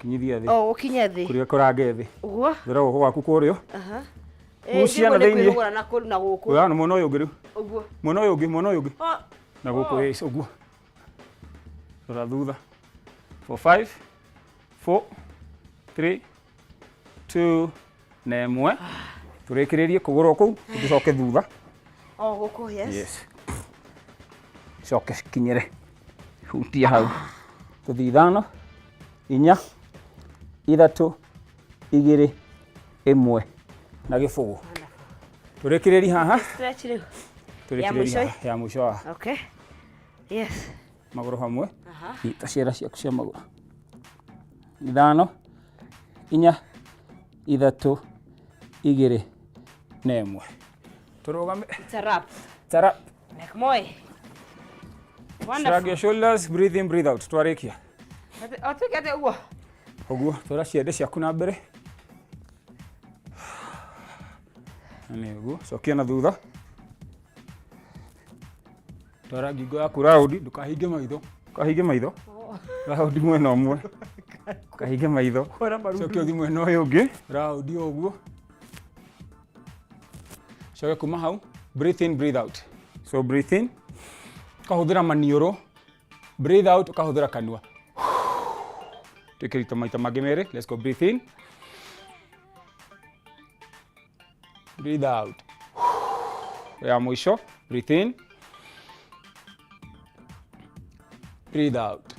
kinyithia thĩ. O ũkinye thĩ. Kũrĩa kũrange thĩ. Ũguo. Thora guoko gwaku kũrĩo. Aha. Gucia na thĩinĩ. Kwĩhũgũra na kũ na gũkũ. Oya na mwena ũyũ ũngĩ rĩu. Ũguo. Mwena ũyũ ũngĩ, mwena ũyũ ũngĩ. Oh. Na gũkũ ĩ ũguo. Rora thutha. 4 5 4 3 2 na 1. Tũrĩkĩrĩrie kũgũrũ kũu tũcoke thutha. O gũkũ, yes. Yes. Coke kinyĩre. Hutia hau. Tũthiĩ 5, 4, 3, 2, 1 na gĩbũgũ. Tũrĩkĩrĩrie haha. Stretch rĩu. Ya Tũrĩkĩrĩrie mũico. haha ya mũico haha. Okay. Yes. Magũrũ hamwe. Aha. Nyita ciara ciaku cia magũrũ. 5, 4, 3, 2 na 1. Tũrũgame. It's a wrap. Tara. Like moi. Shrug Wonderful. your shoulders, breathe in, breathe out. Twarĩkia. O tuke atĩ ũguo. Ũguo, twara ciande ciaku na mbere. Na nĩ ũguo, cokia na thutha. Twara ngingo yaku raundi, ndũkahinge maitho. Ndũkahinge maitho. Raundi mwena ũmwe. Ndũkahinge maitho. Cokia ũthiĩ mwena ũyũ ũngĩ. Raundi o ũguo. Coke kuma hau, breathe in, breathe out. So breathe in, ũkahũthĩra maniũrũ, breathe out, ũkahũthĩra kanua. Twĩke rita maita mangĩ merĩ. Let's go, breathe in. Breathe out. Ya mũico, breathe in. Breathe out.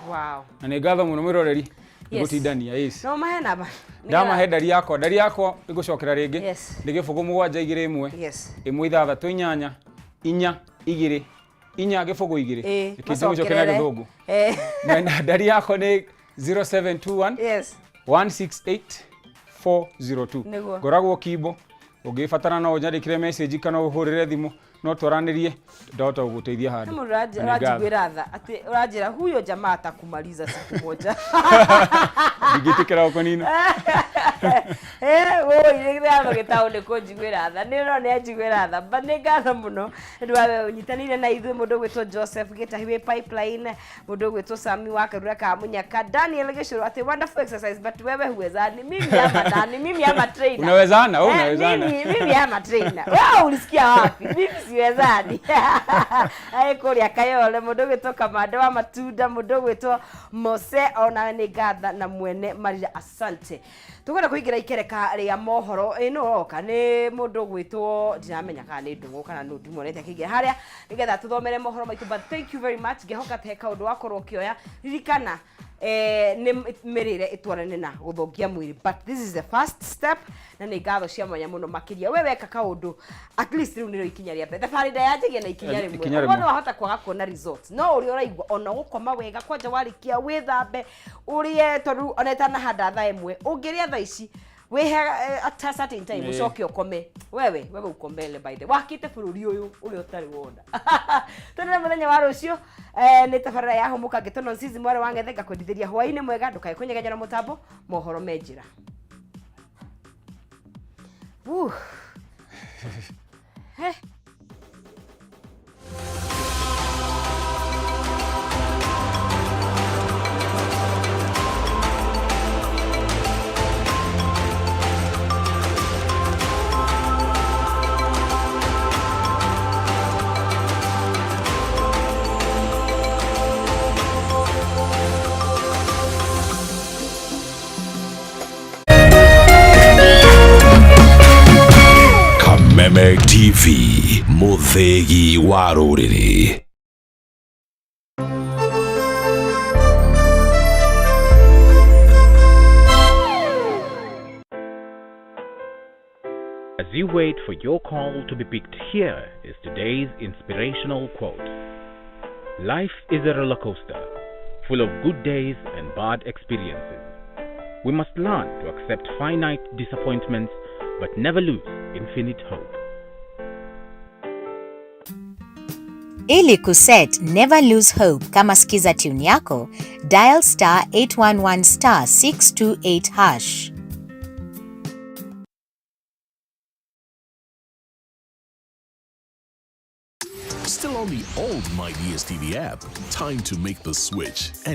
Wow. Na nĩ ngatho mũno mwĩroreri nĩ Yes. gũtindania yes. No mahe namba. Ndamahe ndari yakwa, ndari yakwa nĩngũcokera rĩngĩ. Yes. Nĩ 0 7 2 1. Yes. 1 6 8 4 2 4 0 2. Ĩĩ, Reke njĩgũcokere na macokerere. gĩthũngũ. Eh. Na ndari yakwa nĩ 0721 Yes. 168 402. Nĩguo. Ngoragwo Kimbo. Ũngĩbatara no ũnyandĩkĩre message kana ũhũrĩre thimũ no twaranĩrie ndahota gũgũteithia handũ. He mũndũ Na nĩ ngatho. ũranjiguĩra tha atĩ ũranjĩra huyo jamaa atakumaliza siku moja. Ndingĩtĩkĩra gũkũnina. Woi nĩ gĩtaũ nĩ kũnjiguĩra tha nĩ no nĩ anjiguĩra tha but nĩ ngatho mũno nĩ ũndũ wa we ũnyitanĩire na ithuĩ mũndũ ũgwĩtwo Joseph Gĩtahi wĩ pipeline mũndũ ũgwĩtwo Sami wa Karura ka Mũnyaka Daniel Gĩcũrũ atĩ wonderful exercise but wewe huwezani mimi ama nani mimi ama trainer. Unawezana, wewe Eh, unawezana. mimi ama trainer. Wewe ulisikia wapi? Mimi siwezani. Ai kũrĩa Kayole mũndũ ũgwĩtwo Kamande wa Matunda mũndũ ũgwĩtwo Mose onawe nĩ ngatha na mwene Marira asante. Tũkwenda kũingĩra ikereka rĩa mohoro ĩ nũ ũroka nĩ mũndũ ũgwĩtwo ndiramenya kana nĩ Ndũng'ũ kana nũ ndimuonete akĩingĩra harĩa nĩgetha tũthomere mohoro maitũ but thank you very much ngĩhoka atĩ he kaũndũ wakorwo ũkĩoya ririkana nĩ mĩrĩre ĩtwarane na gũthũkia mwĩrĩ but this is the first step na nĩ ngatho cia mwanya mũno makĩria we weka kaũndũ at least rĩu nĩrĩo ikinya rĩa mbere thabarĩ ndayanjagia na ikinya Eh, rĩmwe ikinya ũmũthĩ rĩmwe. wahota kwaga kuona results no ũrĩa ũraigua ona gũkoma wega kwanja warĩkia wĩthambe ũrĩe tondũ ona ĩtanahanda thaa ĩmwe ũngĩrĩa thaa ici wĩhe at a certain time Ĩĩ. ũcoke ũkome wewe wewe uko mbele by the wakĩte bũrũri ũyũ ũrĩa ũtarĩ wona tũnene mũthenya wa rũciũ nĩ tabarĩra ya hũmũka ngĩtũno nzizi mwarĩ wa ng'ethe ngakwendithĩria hwaĩ-inĩ mwega ndũkae kũnyegenyera mũtambo mohoro me njĩra Woo. Eh. Kameme TV, mũthĩgi wa rũrĩrĩ. As you wait for your call to be picked, here is today's inspirational quote. Life is a roller coaster, full of good days and bad experiences. We must learn to accept finite disappointments but never lose infinite hope. Ili kuset Never Lose Hope kama skiza tune yako, dial star 811 star 628 hash. Still on the old My DSTV app? Time to make the switch and